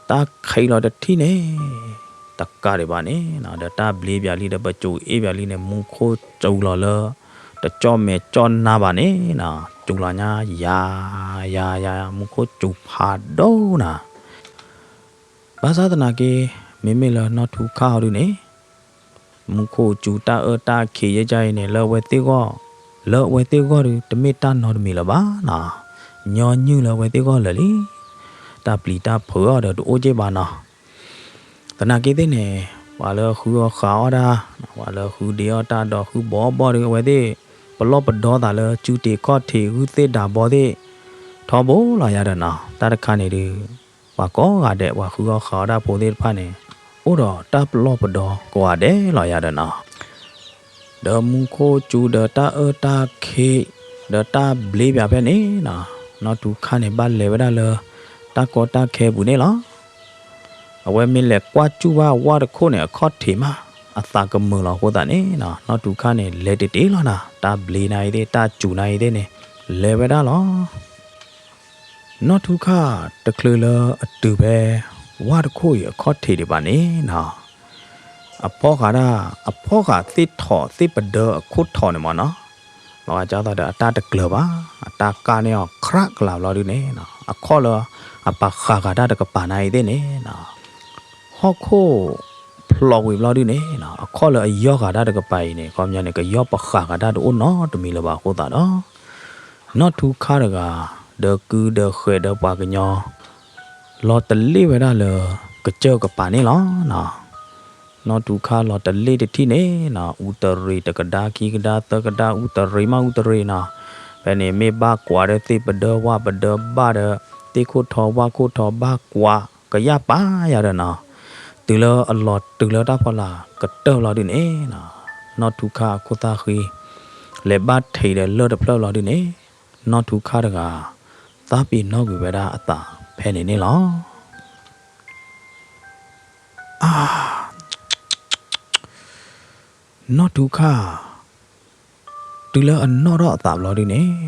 တၢ်ခံးလီၤတထံၣ်န့ၣ် တကးဒံးဘၣ်န့ၣ်နီၤ ဒီးတၢ်ဘျ့ပၠးလံဒီး ပစိၤအ့ၣ်ပၠးလံန့ၣ် မူခိၣ်စူၤလီၤလၢ တကၠီၣ်မဲာ်ကၠီၣ်နါဘၣ်န့ၣ်နီၤ စူၤလီၤညါ ယၤ ယၤ ယၤ မူခိၣ်စူၤဖးဒိၣ်နၤ ဘၣ်ဆၣ်သနာ်က့ မ့မ့ၢ်လၢနီၢ်ထူခါအီၤဒုးန့ၣ် မူခိၣ်စူၤတၢ်အၢတၢ်ခံးယဲၢ်ကါအံၤန့ၣ် လၢအဝဲသ့ၣ်ဂီၢ် လၢအဝဲသ့ၣ်ဂီၢ်ဒုး တမ့ၢ်တၢ်နီတမံၤလၢၤဘၣ်နီၤ ညီနုၢ်လၢအဝဲသ့ၣ်ဂီၢ်လၢာ်လံ. တၢ်ပျံၤတၢ်ဖုးအီၤဒီးတအိၣ်က့ၢ်ဘၣ်နီၤ. သနာ်က့သ့ၣ်န့ၣ် ပှၤလၢဃုအီၣ်ဃုအီတၢ်, ပှၤလၢဃုဒ့အီၣ်တၢ်ဒီးဃုဘီအီၣ်ဘီဒီး အဝဲသ့ၣ် ပလီၢ်ပဒီသးလၢစုတ့ၢ်ခီၣ်ထံးဂုၢ်သ့ၣ်ဒၢးဘီသ့ၣ် ထီဘိလီၤယၤဒီးနီၤ. တၢ်တခါန့ၣ်ဒုး ပှၤကိးဂၤဒဲး ပှၤဃုအီၣ်ဃုအီတၢ်ဖိသ့ၣ်တဖၣ်န့ၣ် အိၣ်ဒီးတၢ်ပလီၢ်ပဒီကိးဂၤဒဲးလီၤယၤဒီးနီၤ. ဒီးမူခိၣ်စူၤဒီးတၢ်အၢတၢ်ခ့ ဒီးတၢ်ဘျ့ပၠးဖဲန့ၣ်နီၤ, နီၢ်ထူခါန့ၣ် ဘၣ်လဲၤဝဲဒၣ်လၢ တၢ်ကီတၢ်ခဲပူၤန့ၣ်လီၤ. အဝဲမ့ၢ်လဲၤကွၢ်စူၣ်ဘၣ်ဝၣ်တခိၣ်န့ၣ် အခီၣ်ထံးမး အသးကမုာ်လီၤအဃိသတးန့ၣ်နီၤ, နီၢ်ထူခါန့ၣ် လဲၤတ့ၢ်တ့ၢ်လီၤနီၤ, တၢ်ဘျ့နၤအံၤသ့ၣ် တၢ်စူၤနၤအံၤသ့ၣ်န့ၣ် လဲၤဝဲဒၣ်လီၤ. နီၢ်ထူခါ တချုးလၢအတုၤဖဲ ဝၣ်တခိၣ်အံၤအခီၣ်ထံးဒံးဘၣ်န့ၣ်နီၤ, အဖီၣ်ဃာ်ဒၣ် အဖီၣ်ဃာ်သ့ၣ်ထီၣ်သ့ၣ်ပဒၢအခိၣ်ထီၣ်န့ၣ်မ့ၢ်နီၤ, လီၤဂာ်ကၢ်သီဒီးအတၢ်တကျၢၤဘၣ်, အတၢ်ကၢ်န့ၢ်အီၤခြးကလးဘျီဒုန့ၣ်နီၤ, အခီၣ်လၢအပာ်ဃာ်ဃာ်တၢ်တကပၤနၤအံၤသ့ၣ်န့ၣ်နီၤ, ဟီၣ်ခိၣ်ဖျိးဝံၤဘျီဒုန့ၣ်နီၤ, အခီၣ်လၢအယီၢ်ဃာ်တၢ်တကပၤအံၤန့ၣ် ခီပညီန့ၣ် ကယီၢ်ပဃာ်ဃာ်တၢ်တအိၣ်နီတမံၤလၢၤဘၣ်အဃိသတးဒီး နီၢ်ထူခါတဂၤ ဒီးကုဒီးဃဲးဒီးပှၤကညီ လီၤတလ့ၣ်ဝဲဒၣ်လၢ ကစၢၢ်ကပၤန့ၣ်လီၤနီၤ. နီၢ်ထူခါလီၤတလ့ၣ်တထံၣ်န့ၣ်နီၤ, အူတရံးတကဒါခံကဒါသၢကဒါ အူတရံးမးအူတရံးနီၤ, ဖဲန့ၣ်မ့ၢ်ဘၣ်ကွၢ်ဒီးသ့ၣ်ပဒၢဝၣ်ပဒၢဘၣ်ဒီး သ့ၣ်ခိၣ်ထီဝၣ်ခိၣ်ထီဘၣ်ကွၢ် ကယၢ်ပာ်ယၤဒီးနီၤ, တုၤလၢအလီၤတုၤလၢတၢ်ဖီလာ်ကတၢၢ်ဘျီဒုန့ၣ်နီၤ, နီၢ်ထူခါအခိၣ်သၣ်ဃံ လဲၤဘၣ်ထံးဒီးလၢၢ်တဖျၢၣ်ဘျီဒုန့ၣ် နီၢ်ထူခါတဂၤ သးပ့ၤနီၣ်ကွံာ်ဝဲဒၣ်အသးဖဲန့ၣ်န့ၣ်လီၤ. အါ, နီၢ်ထူခါ တုၤလၢအနီၣ်ထီၣ်အသးဘျီဒုန့ၣ်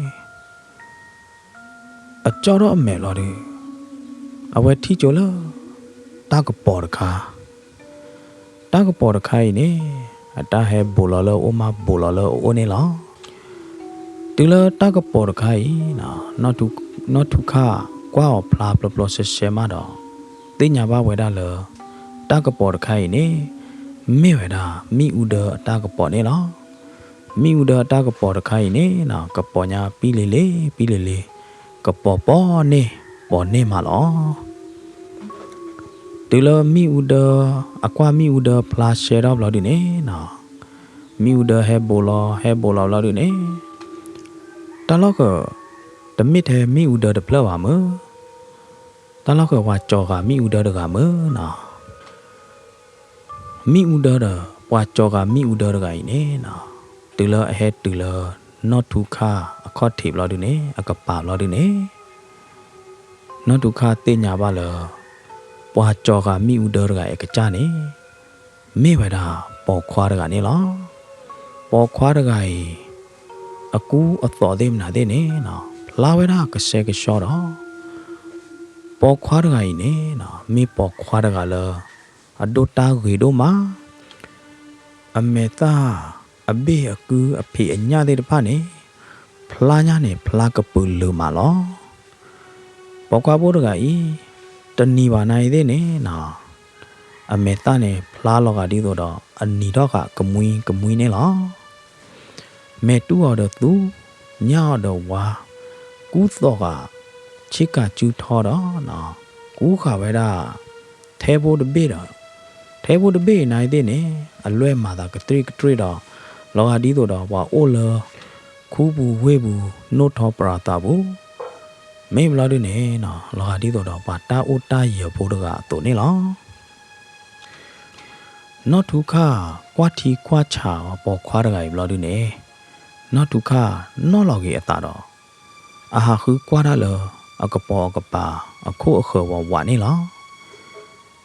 အကၠီထီၣ်အမဲာ်ဘျီဒု အဝဲထံၣ်ကၠိလၢ တၢ်ကပီၤတခါ တၢ်ကပီၤတခါအံၤန့ၣ် အတၢ်ဟဲဘူးလီၤလၢအအိၣ်မးဘူးလီၤလၢအအိၣ်န့ၣ်လီၤ. တုၤလၢတၢ်ကပီၤတခါအံၤ နီၢ်ထူခါကွၢ်အီၤဖျါဖျိဖျိရှဲရှဲမးဒီး သ့ၣ်ညါဘၣ်ဝဲဒၣ်လၢ တၢ်ကပီၤတခါအံၤန့ၣ် မ့ၢ်ဝဲဒၣ်မ့ၣ်အူဒၢအတၢ်ကပီၤန့ၣ်လီၤ. မ့ၣ်အူဒၢအတၢ်ကပီၤတခါအံၤန့ၣ် ကပီၤညါပံလ့ၤလ့ၤ ပံလ့ၤလ့ၤ ကပီၤပီၤန့ၢ် ပီၤန့ၢ်မးလီၤ. တုၤလၢမ့ၣ်အူဒၢ အကွၢ်မ့ၣ်အူဒၢဖျါရှဲထီၣ်ဘျီဒုန့ၣ်နီၤ, မ့ၣ်အူဒၢဟဲဘူးလီၤ ဟဲဘူးလီၤဘျီဒုန့ၣ်, တၢ်လီၢ်ဃၢၤ တမ့ၢ်ထဲမ့ၣ်အူဒၢတဖျၢၣ်ဘၣ်မၢ်, တၢ်လီၢ်ဃၢၤပှၤကၠီၤဃာ်မ့ၣ်အူဒၢတဂၤမၢ်နီၤ. မ့ၣ်အူဒၢဒီး ပှၤကၠီၤဃာ်မ့ၣ်အူဒၢတဂၤအံၤန့ၣ်နီၤ, တုၤလၢအဟဲတုၤလၢ နီၢ်ထူခါအခီၣ်ထံးဘျီဒုန့ၣ် အကပၤဘျီဒုန့ၣ် နီၢ်ထူခါသ့ၣ်ညါဘၣ်လၢ ပှၤကၠီၤဃာ်မ့ၣ်အူဒၢတဂၤအံၤအကစၢ်န့ၣ် မ့ၢ်ဝဲဒၣ်ပိာ်ခွါတဂၤန့ၣ်လီၤ. ပိာ်ခွါတဂၤအံၤ အကူအသိးသ့ၣ်မနုၤသ့ၣ်န့ၣ်နီၤ ဖျါဝဲဒၣ်ကဆှဲကဆှီဒီး ပိာ်ခွါတဂၤအံၤန့ၣ်နီၤ မ့ၢ်ပိာ်ခွါတဂၤလၢ အဒိၣ်တၢ်ဂ့ၤဒိၣ်မး, အမဲာ်သၣ် အဘ့ၣ်အကုအဖံးအညၣ်သ့ၣ်တဖၣ်န့ၣ် ဖျါညါန့ၣ် ဖျါကပုာ်လုာ်မးလီၤ. ပိာ်ခွါဖိတဂၤအံၤ တနံၤဘၣ်နၤအံၤသ့ၣ်န့ၣ်နီၤ အမဲာ်သၣ်န့ၣ် ဖျါလီၤဂာ်ဒ်သိးဒီး အနံၤထီၣ်ဃာ်ကမှံကမှံန့ၣ်လီၤ. မဲာ်တူၢ်အီၤဒီးသူ, ညၣ်အီၤဒီးဝါ, ကူသိးဃာ် ဆ့ကၤစုထီဒီး ကူဃာ်ဝဲဒၣ် ထဲဖိတဘ့ၣ်ဒီး ထဲဖိတဘ့ၣ်အံၤနၤအံၤသ့ၣ်န့ၣ် အလွဲၢ်မၤသးကတြ့ၣ်ကတြ့ၣ်ဒီး လီၤဂာ်ဒ်သိးဒီးပှၤအိၣ်လၢ ခူပူၤဝ့ၢ်ပူၤ နိၣ်ထီၣ်ပရၤသးပူၤ မ့ၢ်ဘျီဒုန့ၣ်နီၤ လီၤဂာ်ဒ်သိးဒီးပှၤတၢ်အိၣ်တၢ်ယၢၤဖိတဂၤအသိးန့ၣ်လီၤ. နီၢ်ထူခါ ကွၢ်ထံကွၢ်ဆးအီၤပိာ်ခွါတဂၤအံၤဘျီဒုန့ၣ် နီၢ်ထူခါနီၣ်လီၤက့ၤအသးဒီး အဟးဃုကွၢ်တၢ်လၢ အကပီၤအကပၤ အခိၣ်အဃၢၤဝးဝးန့ၣ်လီၤ.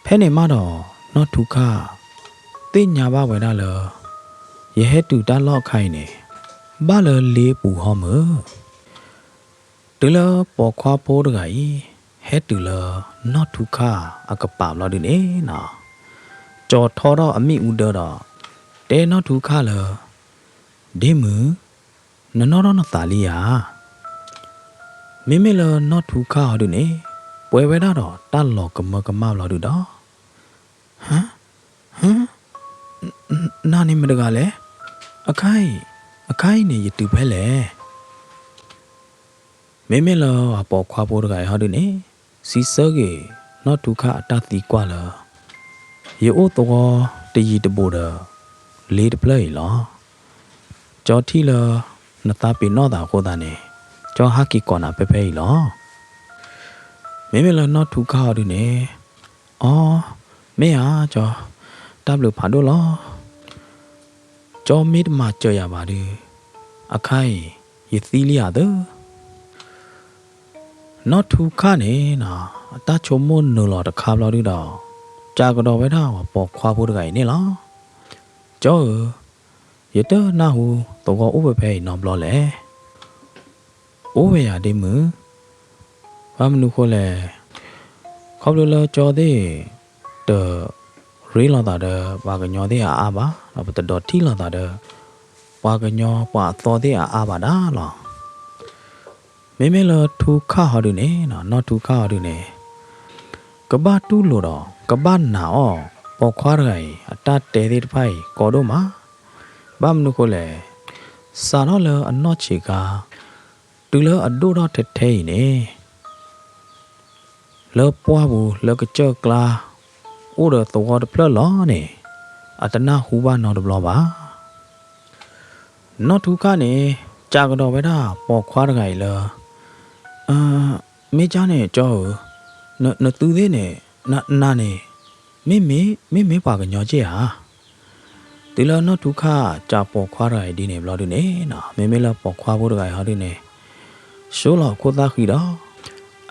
ဖဲန့ၣ်မးဒီး နီၢ်ထူခါ သ့ၣ်ညါဘၣ်ဝဲဒၣ်လၢ ယဟဲတုၤတၢ်လီၢ်အခါအံၤန့ၣ် ဘၣ်လၢလ့ပူၤဟီမၢ် တုၤလၢပိာ်ခွါဖိတဂၤအံၤ ဟဲတုၤလၢ နီၢ်ထူခါအကပၤဘျီဒုန့ၣ်နီၤ, ကၠီၤထီထီၣ်အမ့ၣ်အူဒၢဒီး တဲနီၢ်ထူခါလၢ ဒ့မုၣ်, နနီၣ်ထီၣ်နသးလံဧါ. မ့မ့ၢ်လၢနီၢ်ထူခါဟီဒုန့ၣ် ပှဲၤဝဲဒၣ်ဒီးတၢ်လီၤကမၢကမၣ်ဘျီဒုဒီး ဟါ, ဟါ, နၤန့ၣ်မတဂၤလဲၣ်. အခါအံၤ, အခါအံၤန့ၣ်ယတုၤဖဲလဲၣ်. မ့မ့ၢ်လၢအပိာ်ခွါဖိတဂၤအံၤဟီဒုန့ၣ်, စံးဆၢက့ၤနီၢ်ထူခၣ်အတၢ်သံကွၢ်လၢ, ယအိၣ်သဝီတယံၤတဘူးဒီး လ့တဖျၢၣ်အံၤလီၤ. ကၠီထံၣ်လၢနသးပ့ၤနီၣ်သးအဃိသတးန့ၣ်, ကၠီဟးက့ၤကိးနၤဖဲဖဲအံၤလီၤ. မ့မ့ၢ်လၢနီၢ်ထူခၣ်ဟီဒုန့ၣ်, အီ, မ့ၢ်ဧါကၠီ, တၢ်ဘျုးဖးဒိၣ်လီၤ. ကၠီမ့ၢ်တမၤစၢၤယၤဘၣ်ဒု, အခါအံၤ ယသံလံဧါသၢ. နီၢ်ထူခၣ်န့ၣ်, အတၢ်ဆိကမိၣ်နုာ်လီၤတခါဘျီဒုဒီး, ကးကဒီးဝဲဒၣ်ပိာ်ခွါဖိတဂၤအံၤန့ၣ်လီၤ. ကၠီဧၢ, ယတနၢ်ဟူသဝီအိၣ်ဖဲဖဲအံၤနီတဘျီလဲၣ်. အိၣ်ဝဲယၤဒ့မုၣ်, ဘၣ်မနုၤဃိလဲၣ်, ခီဖျိလၢကၠီသ့ၣ် တရ့လိာ်သးဒီးပှၤကညီသ့ၣ်အါအါဘၣ်, ဒီးပတဒိးထံၣ်လိာ်သးဒီး ပှၤကညီပှၤအသီသ့ၣ်အါအါဘၣ်ဒၣ်လီၤ. မ့မ့ၢ်လၢထူခၣ်ဟီဒုန့ၣ်, နီၢ်ထူခၣ်ဟီဒုန့ၣ်, ကဘၣ်တူၢ်လိာ်ဒီး ကဘၣ်နာ်အီၤ ပိာ်ခွါတဂၤအံၤ အတၢ်တဲသ့ၣ်တဖၣ်အံၤ ကီဒိၣ်မး. ဘၣ်မနုၤဃိလဲၣ်, စးထီၣ်လၢအနီၢ်ဆံးခါ, တုၤလၢအဒိၣ်ထီၣ်ထဲထဲအံၤန့ၣ်, လၢပှၢ်ပူၤလၢကစၢၢ်ကျါ အိၣ်ဒီးသဝီတဖျၢၣ်လီၤန့ၣ်, အတနၢ်ဟူဘၣ်နီတဘျီဘၣ်. နီၢ်ထူခၣ်န့ၣ် ကးကဒီးဝဲဒၣ်ပိာ်ခွါတဂၤအံၤလၢ, မ့ၢ်ကၢ်န့ၣ်ကၠီဧၢ, နသုသ့ၣ်န့ၣ်, နန့ၣ်, မ့မ့ၢ်ပှၤကညီက့ၢ်ဧါ. တုၤလၢနီၢ်ထူခၣ်ကးပိာ်ခွါတဂၤအံၤဒ်န့ၣ်ဘျီဒုန့ၣ်, မ့မ့ၢ်လၢပိာ်ခွါဖိတဂၤအံၤဟီဒုန့ၣ်, ဆိလီၤခိၣ်သၣ်ဃံဒီး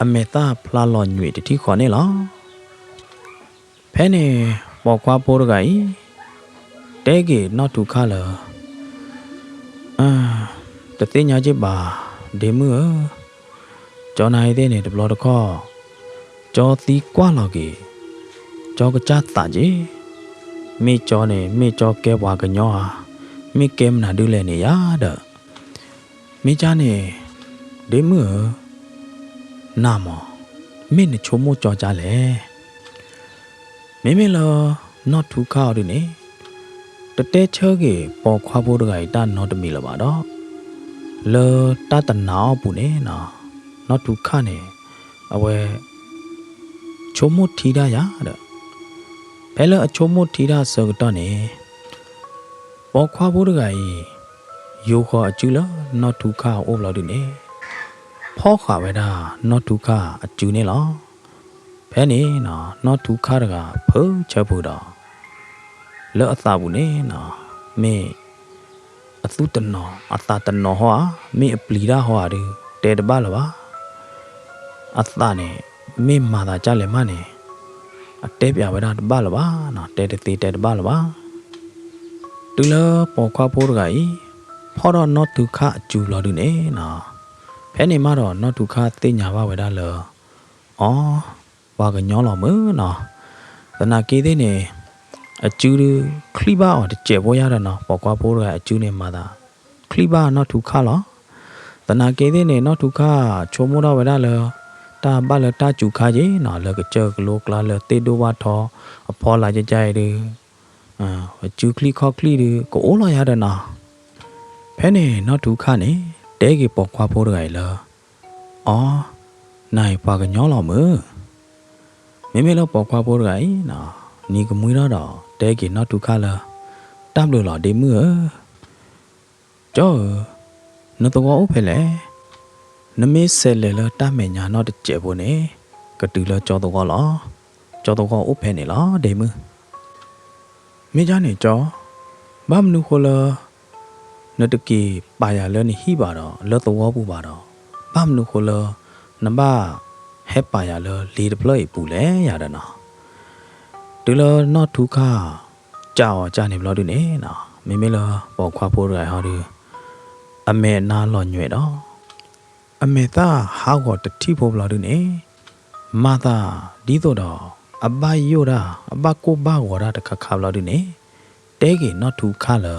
အမဲာ်သၣ်ဖျါလီၤညွံးတထံၣ်ဃီန့ၣ်လီၤ. ဖဲန့ၣ်ပိာ်ခွါဖိတဂၤအံၤ တဲက့ၤနီၢ်ထူခၣ်လၢ, တသ့ၣ်ညါက့ၢ်ဘၣ်, ဒ့မုၣ်ဧၢ, ကၠီနၤအံၤသ့ၣ်န့ၣ်တဘျီတခီၣ်, ကၠီသံကွၢ်လီၤက့ၤ, ကၠီကစၢ်သးက့ၢ်, မ့ၢ်ကၠီန့ၣ် မ့ၢ်ကၠီကဲပှၤကညီဧါ, မ့ၢ်ကဲမနုၤဒုလဲၣ်န့ၣ်ယၤဒီး, မ့ၢ်ကၢ်န့ၣ်, ဒ့မုၣ်ဧၢ, နၤမး, မ့ၢ်နဆိကမိၣ်ကၠီကၢ်လဲၣ်. မ့မ့ၢ်လၢနီၢ်ထူခၣ်အီၤဒုန့ၣ်, တတဲဆၢက့ၤပိာ်ခွါဖိတဂၤအံၤတၢ်နီတမံၤလၢၤဘၣ်ဒီး, လၢတၢ်တနာ်အီၤပူၤန့ၣ်, နီၢ်ထူခၣ်န့ၣ်, အဝဲ ဆိကမိၣ်ထံတၢ်ယၤဒီး, ဖဲလၢအဆိကမိၣ်ထံတၢ်အဆၢကတီၢ်န့ၣ်, ပိာ်ခွါဖိတဂၤအံၤ ယိၤဃီၤအစုလၢနီၢ်ထူခၣ်အအိၣ်ဘျီဒုန့ၣ်, ဖီၣ်ဃာ်ဝဲဒၣ်နီၢ်ထူခၣ်အစုန့ၣ်လီၤ. ဖဲန့ၣ်, နီၢ်ထူခၣ်တဂၤဖုးဆၢဖုးဒီး, လၢအသးပူၤန့ၣ်, မ့ၢ်အသူၣ်တနီၤအသးတနီၤဟီဧါ, မ့ၢ်အပျံၤတၢ်ဟီဧါဒု, တဲတဘၣ်လၢၤဘၣ်. အသးန့ၣ်, မ့ၢ်မၤသးကၢ်လဲၣ်မးန့ၣ်, အတဲပၠးဝဲဒၣ်တဘၣ်လၢၤဘၣ်, တဲတသ့တဲတဘၣ်လၢၤဘၣ်. တုၤလၢပိာ်ခွါဖိတဂၤအံၤ, ဖီၣ်ထီၣ်နီၢ်ထူခၣ်အစုဘျီဒုန့ၣ်, ဖဲန့ၣ်မးဒီးနီၢ်ထူခၣ်သ့ၣ်ညါဘၣ်ဝဲဒၣ်လၢ, အီ, ပှၤကညီလီၤမုၢ်နီၤ, သနာ်က့သ့ၣ်န့ၣ်, အစုဒုချံၣ်ဘၣ်အီၤတစဲးဖိယါဒီးနီၤ, ပိာ်ခွါဖိတဂၤအစုန့ၣ်မၤသး, ချံၣ်ဘၣ်နီၢ်ထူခၣ်လီၤ. သနာ်က့သ့ၣ်န့ၣ် နီၢ်ထူခၣ်ဆိကမိၣ်ထီၣ်ဝဲဒၣ်လၢ, တၢ်ဘၣ်လၢတၢ်စူၤခါက့ၤနီၤ, လၢကစၢၢ်ကလိကျါလၢသ့ၣ်ဒိၣ်ဘၣ်ထီအဖီလာ်ကကါအံၤဒု, အစုချံၣ်ခီၣ်ချံၣ်ဒု ကအိၣ်လီၤယါဒီးနီၤ. ဖဲန့ၣ်နီၢ်ထူခၣ်န့ၣ်, တဲက့ၤပိာ်ခွါဖိတဂၤအံၤလၢ, အီ, နၤအံၤပှၤကညီလီၤမုၢ်. မ့မ့ၢ်လၢပိာ်ခွါဖိတဂၤအံၤ, နံၤကမှံထီၣ်ဒီးတဲက့ၤနီၢ်ထူခၣ်လၢ, တၢ်ဘျုးလီၤဒ့မုၣ်ဧၢ, ကၠီဧၢ, နသဝီအိၣ်ဖဲလဲၣ်. နမ့ၢ်ဆဲးလဲၤလၢတၢ်မဲာ်ညါနီတစဲးဖိန့ၣ်, ကတုၤလၢကၠီသဝီလီၤ. ကၠီသဝီအိၣ်ဖဲန့ၣ်လီၤဒ့မုၣ်. မ့ၢ်ကၢ်န့ၣ်ကၠီ, ဘၣ်မနုၤဃိလၢ နတက့ၤပာ်ယၤလၢနဟံၣ်ဘၣ်ဒီး လၢသဝီပူၤဘၣ်ဒီး, ဘၣ်မနုၤဃိလၢ နဘၣ်ဟဲပာ်ယၤလၢလ့တဖျၢၣ်အံၤပူၤလဲၣ်ယၤဒီးနီၤ. တုၤလၢနီၢ်ထူခၣ် ကးအီၤကၢ်န့ၣ်ဘျီဒုန့ၣ်, မ့မ့ၢ်လၢပိာ်ခွါဖိတဂၤအံၤဟီဒု, အမဲာ်အနါလီၤညွဲးဒီး အမဲာ်သၣ်ဟးဂီၤတထံၣ်ဖိဘျီဒုန့ၣ်, မၤသးဒ်သိးဒီး အဘၣ်ယိၣ်ဒၣ် အဘၣ်ကိၢ်ဘၣ်ဂီၤဒၣ်တခါခါဘျီဒုန့ၣ်, တဲက့ၤနီၢ်ထူခၣ်လၢ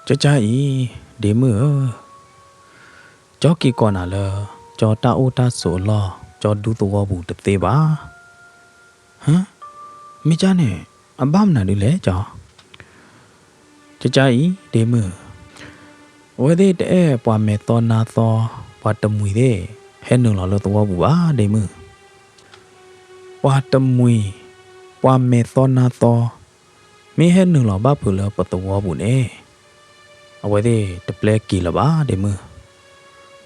ကၠီကၢ်အံၤ, ဒ့မုၣ်ဧၢ, ကၠီက့ၤကိးနၤလၢ ကၠီတၢ်အိၣ်တၢ်ဆိးအလီၢ် ကၠီဒူသဝီပူၤတသ့ဘၣ်. ဟါ, မ့ၢ်ကၢ်န့ၣ် အဘၣ်မနုၤဒုလဲၣ်ကၠီ. ကၠီကၢ်အံၤ ဒ့မုၣ်, အဝဲသ့ၣ်တအဲၣ်ပှၤမဲာ်သီနါသီ ပှၤတမှံၤသ့ၣ် ဟဲနုာ်လီၤလၢသဝီပူၤဘၣ် ဒ့မုၣ်. ပှၤတမှံၤ, ပှၤမဲာ်သီနါသီ, မ့ၢ်ဟဲနုာ်လီၤဘၣ်ဖုးလၢပသဝီပူၤန့ၣ်, အဝဲသ့ၣ်တပျဲက့ၤလၢၤဘၣ် ဒ့မုၣ်.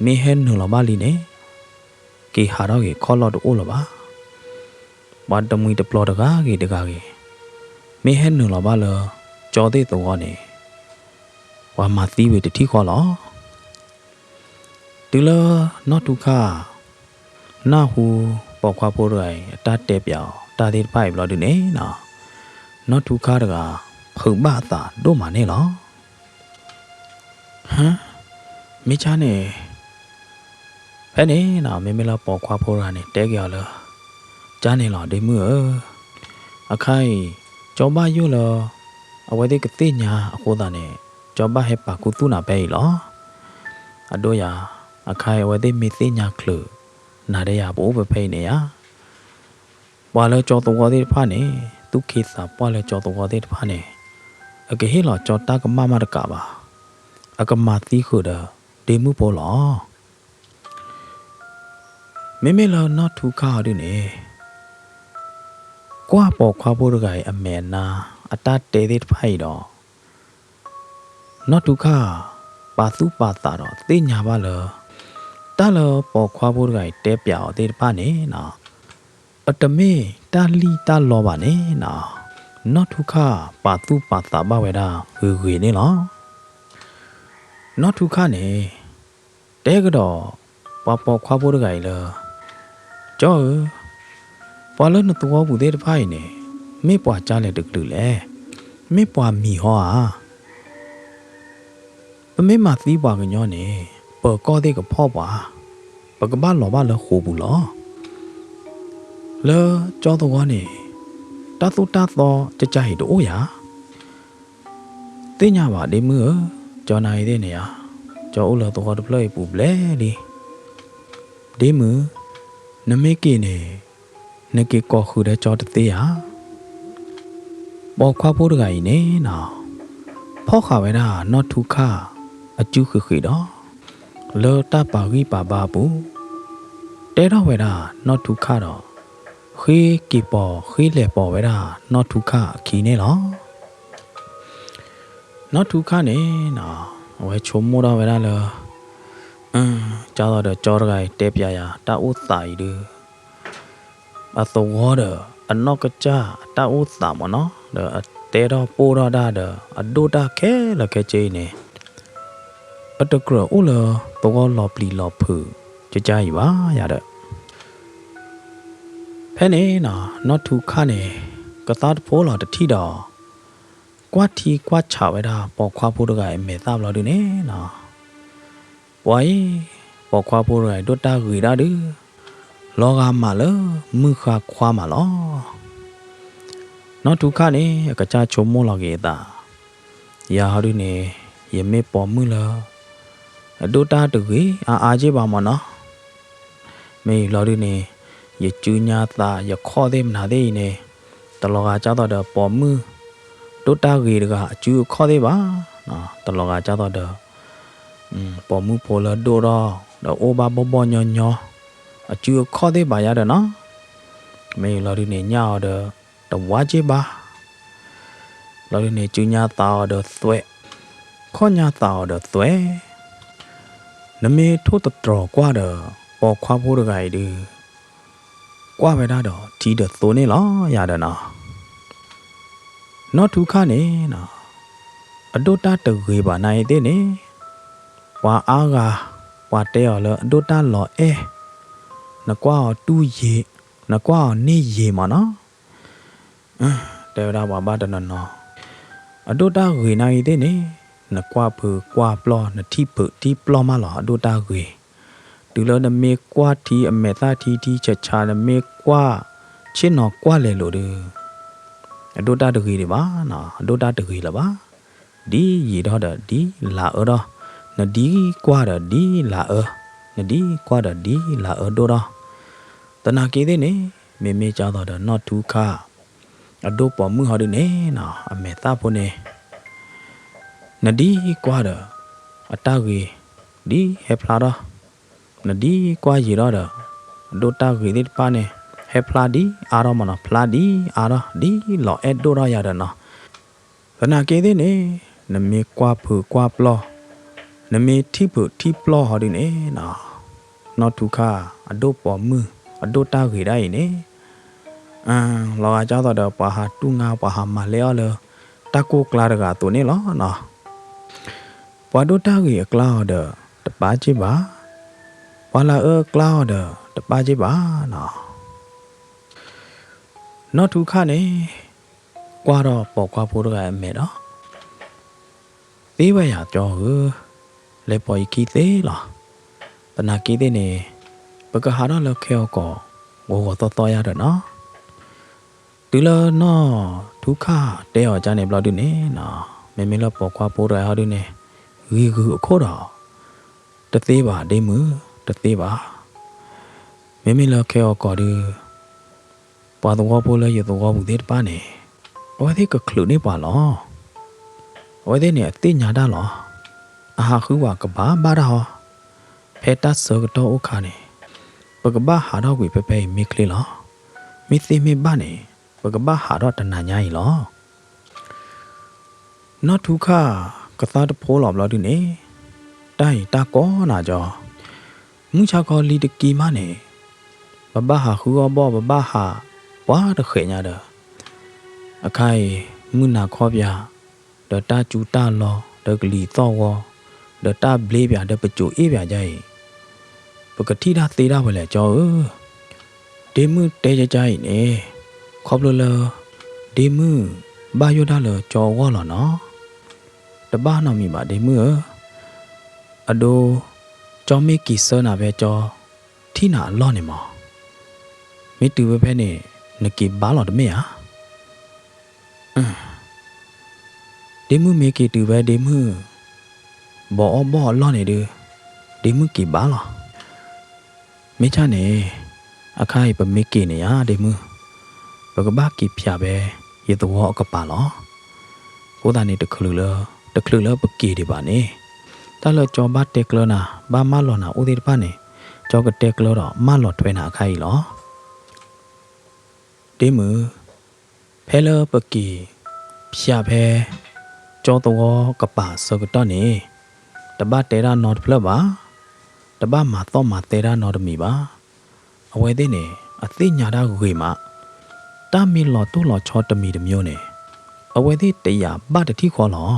မ့ၢ်ဟဲနုာ်လီၤဘၣ်လံန့ၣ်, က့ၤဟးထီၣ်က့ၤခီၣ်လီၢ်တအိၣ်လၢၤဘၣ်. ပှၤတမှံၤတပျီၤတဂၤဂ့ၤတဂၤဂ့ၤ, မ့ၢ်ဟဲနုာ်လီၤဘၣ်လၢ ကၠီသ့ၣ်သဝီန့ၣ်, ပှၤမၤသံဝံၤတထံၣ်ဃီလီၤ. တုၤလၢနီၢ်ထူခါ နၢ်ဟူပိာ်ခွါဖိတဂၤအံၤ အတၢ်တဲပၠးအီၤတၢ်သ့ၣ်တဖၣ်အံၤဘျီဒုန့ၣ်နီၤ, နီၢ်ထူခါတဂၤ ဖုးဘၣ်အသးဒိၣ်မးန့ၣ်လီၤ. ဟါ, မ့ၢ်ကၢ်န့ၣ်, ဖဲန့ၣ်နီၤ မ့မ့ၢ်လၢပိာ်ခွါဖိတဂၤန့ၣ် တဲက့ၤအီၤလၢ ကၢ်န့ၣ်လီၤ ဒ့မုၣ်ဧၢ, အခါအံၤ ကၠီဘၣ်ယိၣ်လၢ အဝဲသ့ၣ်ကသ့ၣ်ညါအဃိသတးန့ၣ် ကၠီဘၣ်ဟဲပာ်ခူသူၣ်နၤဖဲအံၤလီၤ. အဒိယၤ, အခါအံၤအဝဲသ့ၣ်မ့ၢ်သ့ၣ်ညါချုးနၤဒီးယၤ ပအိၣ်ဖဲဖဲအံၤန့ၣ်ဧါ. ပှၤလၢကၠီသဝီသ့ၣ်တဖၣ်န့ၣ် သူၣ်က့သးပှၢ်လၢကၠီသဝီသ့ၣ်တဖၣ်န့ၣ် အကဟ့ၣ်လီၤကၠီတၢ်ကမၣ်မးတကးဘၣ်, အကမၤသံဃုာ်ဒီးဒ့မုၣ်ဖိလီၤ. မ့မ့ၢ်လၢနီၢ်ထူခါအီၤဒုန့ၣ် ကွၢ်ပိာ်ခွါဖိတဂၤအံၤအမဲာ်အနါ အတၢ်တဲသ့ၣ်တဖၣ်အံၤဒီး နီၢ်ထူခါ ပာ်သူၣ်ပာ်သးဒီးသ့ၣ်ညါဘၣ်လၢ တၢ်လၢပိာ်ခွါဖိတဂၤအံၤတဲပၠးအီၤသ့ၣ်တဖၣ်န့ၣ်နီၤ, အတမ့ၢ်တၢ်လံၣ်တၢ်လီဘၣ်န့ၣ်နီၤ, နီၢ်ထူခါ ပာ်သူၣ်ပာ်သးဘၣ်ဝဲဒၣ်ဂ့ၤဂ့ၤန့ၣ်လီၤ. နီၢ်ထူခါန့ၣ် တဲကဒီးပှၤပိာ်ခွါဖိတဂၤအံၤလၢ ကၠီဧၢ, ပှၤလၢနသဝီပူၤသ့ၣ်တဖၣ်အံၤန့ၣ် မ့ၢ်ပှၤကၢ်လဲၣ်တကလုာ်လဲၣ်, မ့ၢ်ပှၤမံၤဟီဧါ. ပမ့ၢ်မၤသံပှၤကညီန့ၣ် ပၢၤကီၢ်သ့ၣ်ကဖီၣ်ပှၤ, ပကဘၣ်လီၤဘၣ်လၢဃိာ်ပူၤလီၤ. လၢကၠီသဝီန့ၣ် တၢ်သိၣ်တၢ်သီကကါအံၤတအိၣ်ယၤ သ့ၣ်ညါဘၣ်ဒ့မုၣ်ဧၢ, ကၠီနၤအံၤသ့ၣ်န့ၣ်ဧါ, ကၠီအိၣ်လၢသဝီတဖျၢၣ်အံၤပူၤဘျဲလံ. ဒ့မုၣ်, နမ့ၢ်က့ၤန့ၣ် နက့ၤကိးဃုာ်ဒီးကၠီတသ့ဧါ. ပိာ်ခွါဖိတဂၤအံၤန့ၣ်နီၤ, ဖီၣ်ဃာ်ဝဲဒၣ်နီၢ်ထူခါအစုဃ့းဃ့းဒီး လၢတၢ်ပာ်ဂံၢ်ပာ်ဘါအပူၤ, တဲထီၣ်ဝဲဒၣ်နီၢ်ထူခါဒီး ဃ့က့ၤပိာ်ဃ့လဲၤပိာ်ဝဲဒၣ်နီၢ်ထူခါအခံန့ၣ်လီၤ. နီၢ်ထူခါန့ၣ်နီၤ, အဝဲဆိကမိၣ်ထီၣ်ဝဲဒၣ်လၢ ကၢ်သိးဒီးကၠီတဂၤအံၤတဲပၠးယၤတၢ်အိၣ်သးအံၤဒုး အသဝီဒီးအနီၢ်ကစၢ်အတၢ်အိၣ်သးမ့ၢ်နီၤ, ဒီးအတဲထီၣ်ပိၢ်ထီၣ်ဒၣ်ဒီး အဒိၣ်တၢ်ခဲလၢာ်ခဲဆ့အံၤန့ၣ် အတကြၢးအိၣ်လၢသဝီလီၤပျံၤလီၤဖုးကကါအံၤဘၣ်ယၤဒီး ဖဲန့ၣ်နီၤ နီၢ်ထူခါန့ၣ် ကသါတဖိလီၤတထံၣ်ဒီး ကွၢ်ထံကွၢ်ဆးဝဲဒၣ်ပိာ်ခွါဖိတဂၤအံၤမဲာ်သၣ်ဘျီဒုန့ၣ်နီၤ, ပှၤအံၤ ပိာ်ခွါဖိတဂၤအံၤဒိၣ်တၢ်ဂ့ၤဒၣ်ဒုး လီၤဂာ်မးလၢမုၢ်ဃါခွါမးလီၤ. နီၢ်ထူခါန့ၣ် အကစၢ်ဆိကမိၣ်လီၤက့ၤအသး, ယၤဟီဒုန့ၣ် ယမ့ၢ်ပိာ်မုၣ်လၢ အဒိၣ်တၢ်တဂ့ၤအါအါက့ၢ်ဘၣ်မ့ၢ်နီၤ, မ့ၢ်အံၤလီၤဒုန့ၣ် ယစုညါသးယခီၣ်သ့ၣ်မနုၤသ့ၣ်အံၤန့ၣ် တလီၤဂာ်ကၢ်သိးဒီးပိာ်မုၣ် ဒိၣ်တၢ်ဂ့ၤတဂၤအစုအခီၣ်သ့ၣ်ဘၣ်, တလီၤဂာ်ကၢ်သိးဒီး ပိာ်မုၣ်ဖိလၢဒိၣ်ထီၣ်ဒီးအိၣ်ဘၣ်ဘီၣ်ဘီၣ်ညီညီ အစုအခီၣ်သ့ၣ်ဘၣ်ယၤဒီးနီၤ, မ့ၢ်အံၤလီၤဒုန့ၣ် ညၣ်အီၤဒီး တဝါက့ၢ်ဘၣ် လီၤဒုန့ၣ် စုညါသးအီၤဒီးသွဲး, ခီၣ်ညါသးအီၤဒီးသွဲး, နမ့ၢ်ထိၣ်သတြီၤကွၢ်ဒီး ပိာ်ခွါဖိတဂၤအံၤဒုး ကွၢ်ဝဲဒၣ်ဒီးထံဒီးသိန့ၣ်လီၤယၤဒီးနီၤ, နီၢ်ထူခါန့ၣ်နီၤ အဒိၣ်တၢ်တဂ့ၤဘၣ်နၤအံၤသ့ၣ်န့ၣ် ပှၤအါဂၤ ပှၤတဲအီၤလၢအဒိၣ်တၢ်လီၤအဲၣ်, နကွၢ်အီၤတူၢ်ယံာ်, နကွၢ်အီၤန့ၢ်ယံာ်မ့ၢ်နီၤ တဲဝဲဒၣ်ပှၤဘၣ်တနီၤနီၤ, အဒိၣ်တၢ်ဂ့ၤနၤအံၤသ့ၣ်န့ၣ် နကွၢ်ဖုးကွၢ်ပျီၢ် နထံၣ်ဖုးထံၣ်ပျီၢ်မးလီၤ အဒိၣ်တၢ်ဂ့ၤ, တုၤလၢနမ့ၢ်ကွၢ်ထံအမဲာ်သၣ်ထံထံဆးဆး နမ့ၢ်ကွၢ်ဆ့ၣ်နီၤကွၢ်လဲၤလိာ်ဒုး အဒိၣ်တၢ်တဂ့ၤဒံးဘၣ်နီၤ အဒိၣ်တၢ်တဂ့ၤလၢၤဘၣ်, ဒ်ယံာ်ထီၣ်ဒီးဒ်လၤအၢထီၣ်, နဒ်ကွၢ်ဒီးဒ်လၤအၢ, နဒ်ကွၢ်ဒီးဒ်လၤအၢဒိၣ်ထီၣ်, သနာ်က့သ့ၣ်န့ၣ် မ့မ့ၢ်ကၢ်သိးဒီးနီၢ်ထူခါ အဒိၣ်ပိာ်မုၣ်ဟီဒုန့ၣ်နီၤ အမဲာ်သၣ်ဖိန့ၣ် နဒ်ကွၢ်ဒီး အတၢ်ဂ့ၤ ဒ်ဟဲဖျါထီၣ် နဒ်ကွၢ်ယံာ်ထီၣ်ဒီး အဒိၣ်တၢ်ဂ့ၤသ့ၣ်တဖၣ်န့ၣ် ဟဲဖျါဒ်အါထီၣ်မးနီၤ, ဖျါဒ်အါထီၣ် ဒ်လီၤအဲၣ်ဒိၣ်ထီၣ်ယၤဒီးနီၤ. သနာ်က့သ့ၣ်န့ၣ် နမ့ၢ်ကွၢ်ဖုးကွၢ်ပျီၢ်, နမ့ၢ်ထံၣ်ဖုးထံၣ်ပျီၢ်ဟီဒုန့ၣ်နီၤ, နီၢ်ထူခါ အဒိၣ်ပိာ်မုၣ် အဒိၣ်တၢ်ဂ့ၤဒၣ်အံၤန့ၣ် လီၤဂာ်ကၢ်သိးဒီး ပှၤဟးတူၢ်ငါ ပှၤဟးမၤလဲအီၤလၢ တၢ်ကိၢ်ကျါတဂၤအသိးန့ၣ်လီၤနီၤ. ပှၤဒိၣ်တၢ်ဂ့ၤအကျါအီၤဒီး တပာ်စ့ၢ်ဘၣ်, ပှၤလၤအၢအကျါအီၤဒီး တပာ်စ့ၢ်ဘၣ်နီၤ. နီၢ်ထူခါန့ၣ် ကွၢ်ထီၣ်ပိာ်ခွါဖိတဂၤအမဲာ်ဒီး သ့ဝဲယၤကၠီဧၢ, လဲၤပိာ်ယခံသ့လီၤ. သနာ်က့သ့ၣ်န့ၣ် ပကဟးထီၣ်လၢခဲအကီၢ် ဂီၤဂီၤသီသီယၤဒီးနီၤ. တုၤလၢနီၢ်ထူခါတဲအီၤကၢ်န့ၣ်ဘျီဒုန့ၣ်နီၤ, မ့မ့ၢ်လၢပိာ်ခွါဖိတဂၤဟီဒုန့ၣ် ဂံၤဂုၤအခိၣ်ဒီး တသ့ဘၣ်ဒ့မုၣ်, တသ့ဘၣ်. မ့မ့ၢ်လၢခဲအကီၢ်ဒု ပှၤသဝီဖိလၢယသဝီပူၤသ့ၣ်တဖၣ်န့ၣ် အဝဲသ့ၣ်ကချုးန့ၢ်ပှၤလီၤ. အဝဲသ့ၣ်န့ၣ်အသ့ၣ်ညါတၢ်လီၤ. အဟးဃုဝဲကဘၣ်ဘၣ်တၢ်ဟီ, ဖဲတၢ်ဆၢကတီၢ်အိၣ်ခါန့ၣ် ပကဘၣ်ဟးထီၣ်ကွံာ်ဖဲဖဲအံၤမ့ၢ်ချ့လီၤ. မ့ၢ်သ့မ့ၢ်ဘၣ်န့ၣ် ပကဘၣ်ဟးထီၣ်တနၤညါအံၤလီၤ. နီၢ်ထူခါ ကသါတဖိလီၤဘျီဒုန့ၣ် တၢ်အံၤတၢ်ကီနၤကၠီ, မုၢ်ဆါခီလံတကံမးန့ၣ် ပဘၣ်ဟးဃုအီၣ်ဘီၣ် ပဘၣ်ဟးပှၤတဃဲးညါဒီး အခါအံၤ မုၢ်နၤခီပၠး ဒီးတၢ်စူၤတၢ်လီၤ ဒီးကလံၤသီၣ်ဂီၤ ဒီးတၢ်ဘျ့ပၠး ဒီးပစိၤအ့ၣ်ပၠးဒ်အံၤ ပကထံၣ်တၢ်သ့ဒၣ်ဝဲလဲၣ်ကၠီဧၢ. ဒ့မုၣ်တဲကၢ်အံၤန့ၣ် ခီဖျိလၢ ဒ့မုၣ်ဘၣ်ယိၣ်တၢ်လၢကၠီအဂီၢ်လီၤနီၤ. တဘၣ်နီတမံၤဘၣ်ဒ့မုၣ်ဧၢ, အဒိ ကၠီမ့ၢ်က့ၤဆၢနၤဖဲကၠီထံၣ်နၤအလီၢ်န့ၣ်မး, မ့ၢ်တုၤဝဲဖဲန့ၣ် နက့ၤဘါလီၤတမ့ၢ်ဧါ. ဒ့မုၣ်မ့ၢ်က့ၤတုၤဖဲဒ့မုၣ် ဘီးအီၣ်ဘီၣ်အလီၢ်န့ၣ်ဒု ဒ့မုၣ်က့ၤဘါလီၤ. မ့ၢ်ကၢ်န့ၣ် အခါအံၤပမ့ၢ်က့ၤန့ၣ်ယါဒ့မုၣ်, ပကဘၣ်က့ၤဖၠးဖဲ ယသဝီအကပၤလီၤ. အဃိသတးန့ၣ် တချုးလၢ တချုးလၢပက့ၤဒံးဘၣ်န့ၣ် တၢ်လၢကၠီဘၣ်တဲကျၢနၤ ဘၣ်မၢလီၤနၤအိၣ်သ့ၣ်တဖၣ်န့ၣ် ကၠီကတဲကျၢဒီးမၢလီၤထွဲနၤအခါအံၤလီၤ. ဒ့မုၣ်, ဖဲလၢပက့ၤဖၠးဖဲ ကၠီသဝီကပၤအဆၢကတီၢ်န့ၣ် တဘၣ်တဲတၢ်နီတဖျၢၣ်ဘၣ်, တဘၣ်မၤသီၣ်မၤသဲတၢ်နီတမံၤဘၣ်. အဝဲသ့ၣ်န့ၣ် အသ့ၣ်ညါတၢ်ဂ့ၤမး, တၢ်မ့ၢ်လီၤတိၢ်လီၤဆီတမံၤတမျိုးန့ၣ် အဝဲသ့ၣ်တယာ်ဘၣ်တထံၣ်ဃီလီၤ.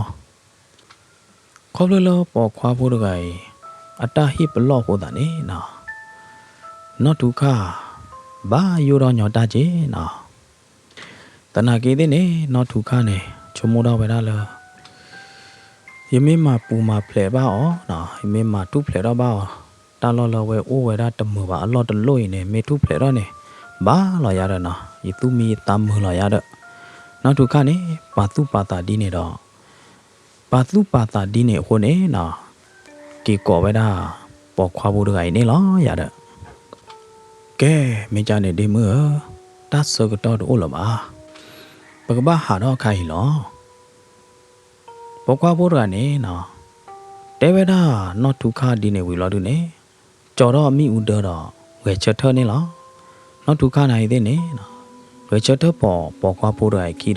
ခီဖျိလၢပိာ်ခွါဖိတဂၤအံၤ အတၢ်ဟ့ၣ်ပလီၢ်အဃိသတးန့ၣ်နီၤ, နီၢ်ထူခါ ဘၣ်ယိၣ်ထီၣ်ညီတၢ်က့ၤနီၤ. သနာ်က့သ့ၣ်န့ၣ် နီၢ်ထူခါန့ၣ် ဆိကမိၣ်ထီၣ်ဝဲဒၣ်လၢ ယမ့ၢ်မၤပူၤမၤဖျဲးဘၣ်အီၤ, ယမ့ၢ်မၤထူၣ်ဖျဲးထီၣ်ဘၣ်အီၤ, တၢ်လီၢ်လၢအဝဲအိၣ်ဝဲဒၣ်တမုာ်ဘၣ်အလီၢ်တလီၢ်အံၤန့ၣ် မ့ၢ်ထူၣ်ဖျဲးထီၣ်န့ၣ် ဘၣ်လီၤယၤဒီးနီၤ, ယသူၣ်မံယသးမုာ်လီၤယၤဒီး နီၢ်ထူခါန့ၣ် ပာ်သူၣ်ပာ်သးဒ်န့ၣ်ဒီး ပာ်သူၣ်ပာ်သးဒ်န့ၣ်အဃိန့ၣ်နီၤ, က့ၤကိးဝဲဒၣ် ပိာ်ခွါဖိတဂၤအံၤန့ၣ်လီၤယၤဒီး, ကဲ, မ့ၢ်ကၢ်န့ၣ်ဒ့မုၣ်ဧၢ, တၢ်ဆၢကတီၢ်တအိၣ်လၢၤဘၣ်, ပကဘၣ်ဟးထီၣ်အခါအံၤလီၤ. ပိာ်ခွါဖိတဂၤန့ၣ်နီၤ, တဲဝဲဒၣ်နီၢ်ထူခါဒ်န့ၣ်ဝံၤလီၤဒုန့ၣ် ကၠီထီၣ်အမံၣ်အူဒၢဒီး ဂဲၤဆၢထၢၣ်န့ၣ်လီၤ. နီၢ်ထူခါနၤအံၤသ့ၣ်န့ၣ် ဂဲၤဆၢထၢၣ်ပိာ်ပိာ်ခွါဖိတဂၤအံၤခံဒီး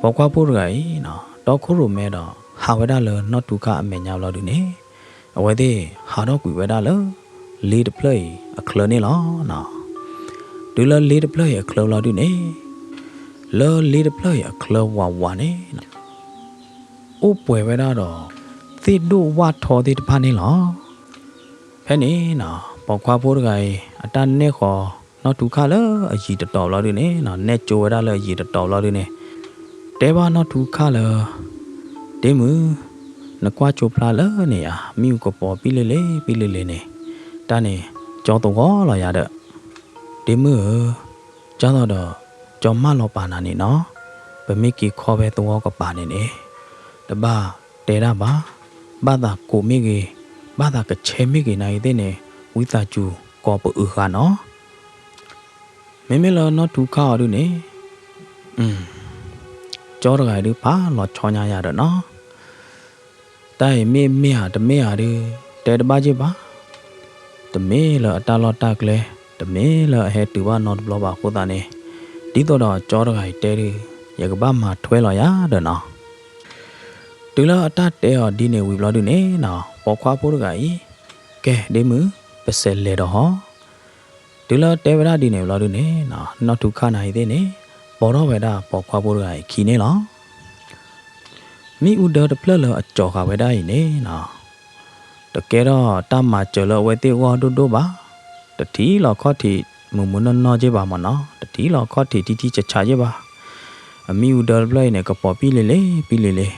ပိာ်ခွါဖိတဂၤအံၤ တီခိၣ်ရိၣ်မဲဒီး ဟးဝဲဒၣ်လၢနီၢ်ထူခါအမဲာ်ညါဘျီဒုန့ၣ် အဝဲသ့ၣ်ဟးထီၣ်ကွံာ်ဝဲဒၣ်လၢ လ့တဖျၢၣ်အံၤအချၢန့ၣ်လီၤ. တုၤလၢလ့တဖျၢၣ်အံၤအချၢဘျီဒုန့ၣ် လၢလ့တဖျၢၣ်အံၤအချၢဝးဝးန့ၣ် အိၣ်ပှဲၤဝဲဒၣ်ဒီး သ့ၣ်ဒိၣ်ဝၣ်ထီသ့ၣ်တဖၣ်န့ၣ်လီၤ. ဖဲန့ၣ်နီၤ ပိာ်ခွါဖိတဂၤအံၤ အတၢ်နဲၣ်ဃီၤ နီၢ်ထူခါလၢအယံၤတတီၤဘျီဒုန့ၣ်နီၤ နဲၣ်ကၠိဝဲဒၣ်လၢအယံၤတတီၤဘျီဒုန့ၣ် တဲဘၣ်နီၢ်ထူခါလၢ ဒ့မုၣ်, နကွၢ်ကၠိဖျါလၢန့ၣ်ဧါ, မ့ၣ်အူကပီၤပံလ့လ့ပံလ့လ့န့ၣ် တၢ်န့ၣ် ကၠီသဝီလီၤယၤဒီး ဒ့မုၣ်ဧၢ, ကၢ်သိးဒီး ကၠီမၢလီၤပာ်နၤန့ၣ်နီၤ, ပမ့ၢ်က့ၤခီဖဲသဝီကပၤန့ၣ်န့ၣ် တဘၣ်တဲတၢ်ဘၣ်, ဘၣ်သးကိးမ့ၢ်ဂ့ၤ, ဘၣ်သးကဆဲမ့ၢ်ဂ့ၤနၤအံၤသ့ၣ်န့ၣ် ဝံသးစူၤကိးပအုးဃာ်နီၤ. မ့မ့ၢ်လၢနီၢ်ထူခါအီၤဒုန့ၣ် ကၠီတဂၤအံၤဒုဖးလီၤဆီညါယၤဒီးနီၤ, တၢ်အံၤမ့ၢ်မ့ၢ်ဧါတမ့ၢ်ဧါဒု တဲတဘၣ်က့ၢ်ဘၣ်. တမ့ၢ်လၢအတၢ်လီၢ်တၢ်ကျဲ, တမ့ၢ်လၢအဟဲတုၤဘၣ်နီတဘျီဘၣ်အဃိသတးန့ၣ်, ဒ်သိးဒီးကၠီတဂၤအံၤတဲဒုး, ယကဘၣ်မၤထွဲလီၤယၤဒီးနီၤ. တုၤလၢအတၢ်တဲအီၤဒ်န့ၣ်ဝံၤဘျီဒုးန့ၣ်နီၤ, ပိာ်ခွါဖိတဂၤအံၤ, ကဲဒ့မုၣ်, ပစဲးလဲၤဒီးဟီ. တုၤလၢတဲဝဲဒၣ်ဒ်န့ၣ်ဘျီဒုးန့ၣ်နီၤ, နီၢ်ထူခၣ်နၤအံၤသ့ၣ်န့ၣ်, ပိာ်ထီၣ်ဝဲဒၣ်ပိာ်ခွါဖိတဂၤအံၤအခံန့ၣ်လီၤ. မ့ၣ်အူဒၢတဖျၢၣ်လၢအကၠီၤဃာ်ဝဲဒၣ်အံၤန့ၣ်နီၤ, တကဲထီၣ်တၢ်မၤစၢၤလၢအဝဲသ့ၣ်အဂီၢ်ဒိၣ်ဒိၣ်ဘၣ်. တထံၣ်လီၤခီၣ်ထံးမုၢ်မုၢ်နီၢ်နီၢ်က့ဘၣ်မ့ၢ်နီၤ, တထံၣ်လီၤခီၣ်ထံးထံထံဆးဆးက့ဘၣ်. အမ့ၣ်အူဒၢတဖျၢၣ်အံၤန့ၣ် ကပီၤပံၣ်လံလံ ပံၣ်လံလံ.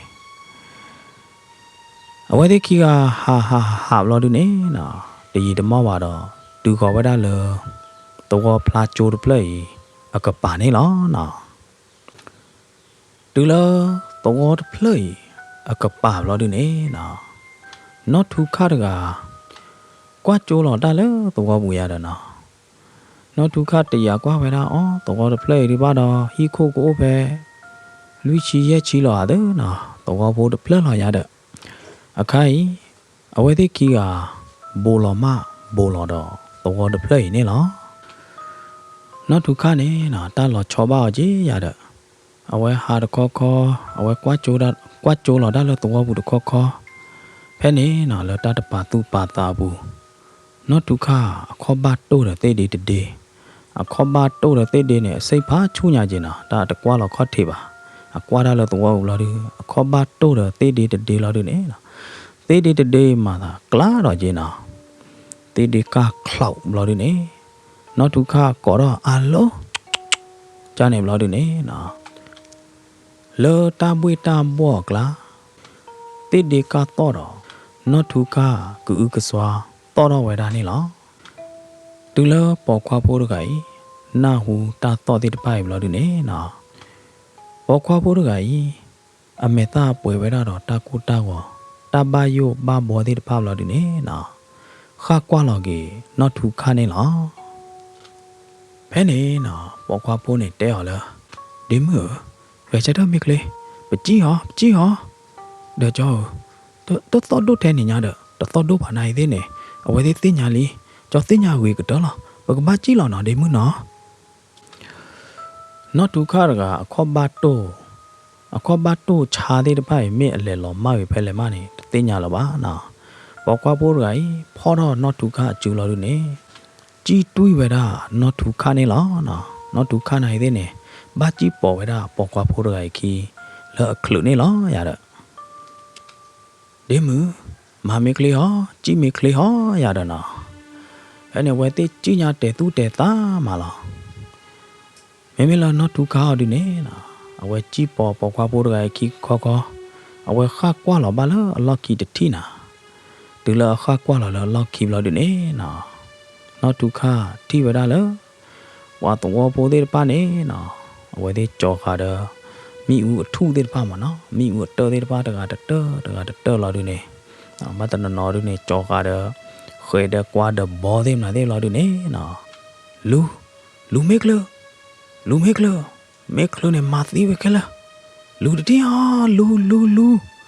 အဝဲသ့ၣ်ခံဂၤဟးဟးဟးဟးဘျီဒုးန့ၣ်နီၤ, တယံာ်တမီၢ်ဘၣ်ဒီး, တုၤဃီၤဝဲဒၣ်လၢ သဝီဖျါကၠိတဖျၢၣ်အံၤ အကပၤန့ၣ်လီၤနီၤ. တုၤလၢသဝီတဖျၢၣ်အံၤ အကပၤဘျီဒုးန့ၣ်နီၤ, နီၢ်ထူခၣ်တဂၤ ကွၢ်ကၠိလီၤတၢ်လၢသဝီပူၤယၤဒီးနီၤ, နီၢ်ထူခၣ်တယာ်ကွၢ်ဝဲဒၣ်အီၤ သဝီတဖျၢၣ်အံၤဒုးဘၣ်ဒီး ဟံၣ်ခိၣ်ကအိၣ်ဖဲ လွံၢ်ဆံယဲၢ်ဆံလီၤဧါသၢနီၤ, သဝီဖိတဖျၢၣ်လီၤယၤဒီး, အခါအံၤ အဝဲသ့ၣ်ခံဂၤ ဘူးလီၤမၢ်ဘူးလီၤဒီး သဝီတဖျၢၣ်အံၤန့ၣ်လီၤ. နီၢ်ထူခၣ်န့ၣ်နီၤ တၢ်လီၤဆီဘၣ်အီၤက့ယၤဒီး, အဝဲဟးတခီခီ, အဝဲကွၢ်ကၠိလီၤတၢ်လၢသဝီပူၤတခီခီ, ဖဲန့ၣ်နီၤ လၢတၢ်တပာ်သူၣ်ပာ်သးအပူၤ, နီၢ်ထူခၣ်အခီၣ်ဘၣ်တိၢ်ဒီးသ့ၣ်ဒ့တဒ့, အခီၣ်ဘၣ်တိၢ်ဒီးသ့ၣ်ဒ့န့ၣ် အစ့ၣ်ဖးဆူၣ်ညါက့နီၤ, တၢ်တကွၢ်လီၤခီၣ်ထံးဘၣ်, အကွၢ်တၢ်လၢသဝီပူၤလီၤဒုး အခီၣ်ဘၣ်တိၢ်ဒီးသ့ၣ်ဒ့တဒ့လီၤဒုးန့ၣ်, သ့ၣ်ဒ့တဒ့မၤသးကျါဒီးက့နီၤ, သ့ၣ်ဒ့ကၢ်ချီးဘျီဒုးန့ၣ်, နီၢ်ထူခၣ်ကိးထီၣ်အလိၤ ကန့ၣ်ဘျီဒုးန့ၣ်နီၤ, လၢတၢ်ဘှ့ၣ်တၢ်ဘှီၣ်အကျါ, သ့ၣ်ဒ့ကၢ်သီၣ်ဒီး နီၢ်ထူခၣ်ကအုကစွါ သီၣ်ထီၣ်ဝဲဒၣ်န့ၣ်လီၤ. တုၤလၢပိာ်ခွါဖိတဂၤအံၤ နၢ်ဟူတၢ်သီၣ်သ့ၣ်တဖၣ်အံၤဘျီဒုးန့ၣ်နီၤ, ပိာ်ခွါဖိတဂၤအံၤ အမဲာ်သၣ်ပှဲၤဝဲဒၣ်ဒီးတၢ်ကိၢ်တၢ်ဂီၤ, တၢ်ဘၣ်ယိၣ်ဘၣ်ဘှီသ့ၣ်တဖၣ်ဘျီဒုးန့ၣ်နီၤ, ဃၣ်ကွၢ်လီၤက့ၤနီၢ်ထူခၣ်န့ၣ်လီၤ. ဖဲန့ၣ်နီၤ ပိာ်ခွါဖိန့ၣ်တဲအီၤလၢ, ဒ့မုၣ်ဧၢ, ဂဲၤဆၢထၢၣ်မ့ၢ်ချ့, ပစံၣ်အီၤ ပစံၣ်အီၤ, ဒီးကၠီဧၢ, တသီၣ်ဒိၣ်ထဲန့ၣ်ညါဒီး တသီၣ်ဒိၣ်ဖးနၤအံၤသ့ၣ်န့ၣ်, အဝဲသ့ၣ်သ့ၣ်ညါလံ, ကၠီသ့ၣ်ညါဂ့ၤကတၢၢ်လီၤ, ပကဘၣ်စံၣ်လီၤနီၤ ဒ့မုၣ်နီၤ. နီၢ်ထူခၣ်တဂၤအခီၣ်ဘၣ်တိၢ်, အခီၣ်ဘၣ်တိၢ်ဆါသ့ၣ်တဖၣ်အံၤ မ့ၢ်အလဲၤလီၤမၢ်ဂ့ၤဖဲလဲၣ်မးန့ၣ် တသ့ၣ်ညါလၢၤဘၣ်နီၤ. ပိာ်ခွါဖိတဂၤအံၤ ဖီၣ်ထီၣ်နီၢ်ထူခၣ်အစုလီၤဒုးန့ၣ်, စံၣ်တွံၢ်ဝဲဒၣ်နီၢ်ထူခၣ်န့ၣ်လီၤ. နီၢ်ထူခၣ်နၤအံၤသ့ၣ်န့ၣ် ဘၣ်စံၣ်ပိာ်ဝဲဒၣ်ပိာ်ခွါဖိတဂၤအံၤခံ လၢအချုးန့ၣ်လီၤယၤဒီး ဒ့မုၣ်, မၤမ့ၢ်ချ့ဟီ, စံၣ်မ့ၢ်ချ့ဟီယၤဒီးနီၤ. ဖဲန့ၣ် အဝဲသ့ၣ်စံၣ်ညါတဲာ်သူၣ်တဲာ်သးမးလီၤ. မ့မ့ၢ်လၢနီၢ်ထူခၣ်အီၤဒုးန့ၣ်နီၤ, အဝဲစံၣ်ပိာ်ပိာ်ခွါဖိတဂၤအံၤခံခီခီ, အဝဲဃၣ်ကွၢ်လီၤဘၣ်လၢအလီၢ်ခံတထံၣ်နၤ. တုၤလၢအဃၣ်ကွၢ်လီၤလၢအလီၢ်ခံဘျီဒုးန့ၣ်နီၤ, နီၢ်ထူခၣ်ထံၣ်ဝဲဒၣ်လၢ ပှၤသဝီဖိသ့ၣ်တဖၣ်န့ၣ်နီၤ, အဝဲသ့ၣ်ကၠီၤဃာ်ဒီး မ့ၣ်အူအထူၣ်သ့ၣ်တဖၣ်မးနီၤ, မ့ၣ်အူအတၢၢ်သ့ၣ်တဖၣ်တဂၤတတၢၢ် တဂၤတတၢၢ်လီၤဒုးန့ၣ်, ဘၣ်တနီၤနီၤဒုးန့ၣ် ကၠီၤဃာ်ဒီး ဃဲးဒီးကွၢ်ဒီးဘီသ့ၣ်မနုၤသ့ၣ်လီၤဒုးန့ၣ်နီၤ, လူၤ, လူၤမ့ၢ်ချ့, လူၤမ့ၢ်ချ့, မ့ၢ်ချ့န့ၣ်မၤသံဝဲခဲလၢာ်, လူၤတထံၣ်အီၤ, လူၤ လူၤ လူၤ.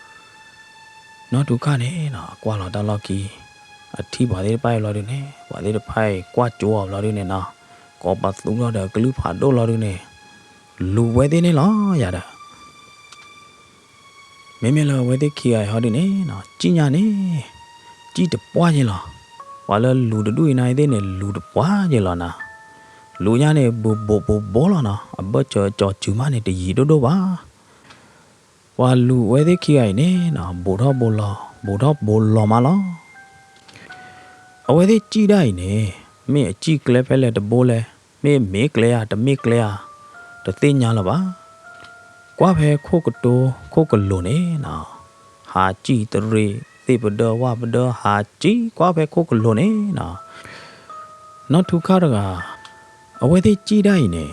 နီၢ်ထူခၣ်န့ၣ်နီၤ အကွၢ်လီၤတၢ်လီၢ်ခံ, အထံၣ်ပှၤသ့ၣ်တဖၣ်အံၤလီၤဒုးန့ၣ်, ပှၤသ့ၣ်တဖၣ်အံၤကွၢ်ကၠိအီၤလီၤဒုးန့ၣ်နီၤ, ကိးပသူထီၣ်ဒီးအကလုၢ်ဖးဒိၣ်လီၤဒုးန့ၣ်, လူၤဝဲသ့ၣ်န့ၣ်လီၤယၤဒီး မ့မ့ၢ်လၢအဝဲသ့ၣ်ခံဂၤအံၤဟီဒုးန့ၣ်နီၤ, စံၣ်ညါန့ၣ် စံၣ်တပှၢ်က့လီၤ. ပှၤလၢလူၤတဒူၣ်အံၤနၤအံၤသ့ၣ်န့ၣ် လူၤတပှၢ်က့လီၤနၤ, လူၤညါန့ၣ် ဘူးဘူးဘူးဘူးလီၤနီၤ, အဘၢၣ်စၢၤကၠီၤစုၤမးန့ၣ် တယံာ်ဒိၣ်ဒိၣ်ဘၣ်. ပှၤလူၤဝဲသ့ၣ်ခံဂၤအံၤန့ၣ်နီၤ ဘူးထီၣ်ဘူးလီၤ, ဘူးထီၣ်ဘူးလီၤမးလီၤ. အဝဲသ့ၣ်စံၣ်ဒၣ်အံၤန့ၣ် မ့ၢ်အစံၣ်ကျဲဖဲလဲၣ်တဘိလဲၣ်, မ့ၢ်မ့ၢ်ကျဲဧါ တမ့ၢ်ကျဲဧါ တသ့ၣ်ညါလၢၤဘၣ်. ကွၢ်ဖဲခိၣ်ကတိၤ ခိၣ်ကလိၤန့ၣ်နီၤ, ဟးစံၣ်တရံး သ့ၣ်ပဒၢဝၣ်ပဒၢ ဟးစံၣ် ကွၢ်ဖဲခိၣ်ကလိၤန့ၣ်နီၤ, နီၢ်ထူခၣ်တဂၤ အဝဲသ့ၣ်စံၣ်ဒၣ်အံၤန့ၣ်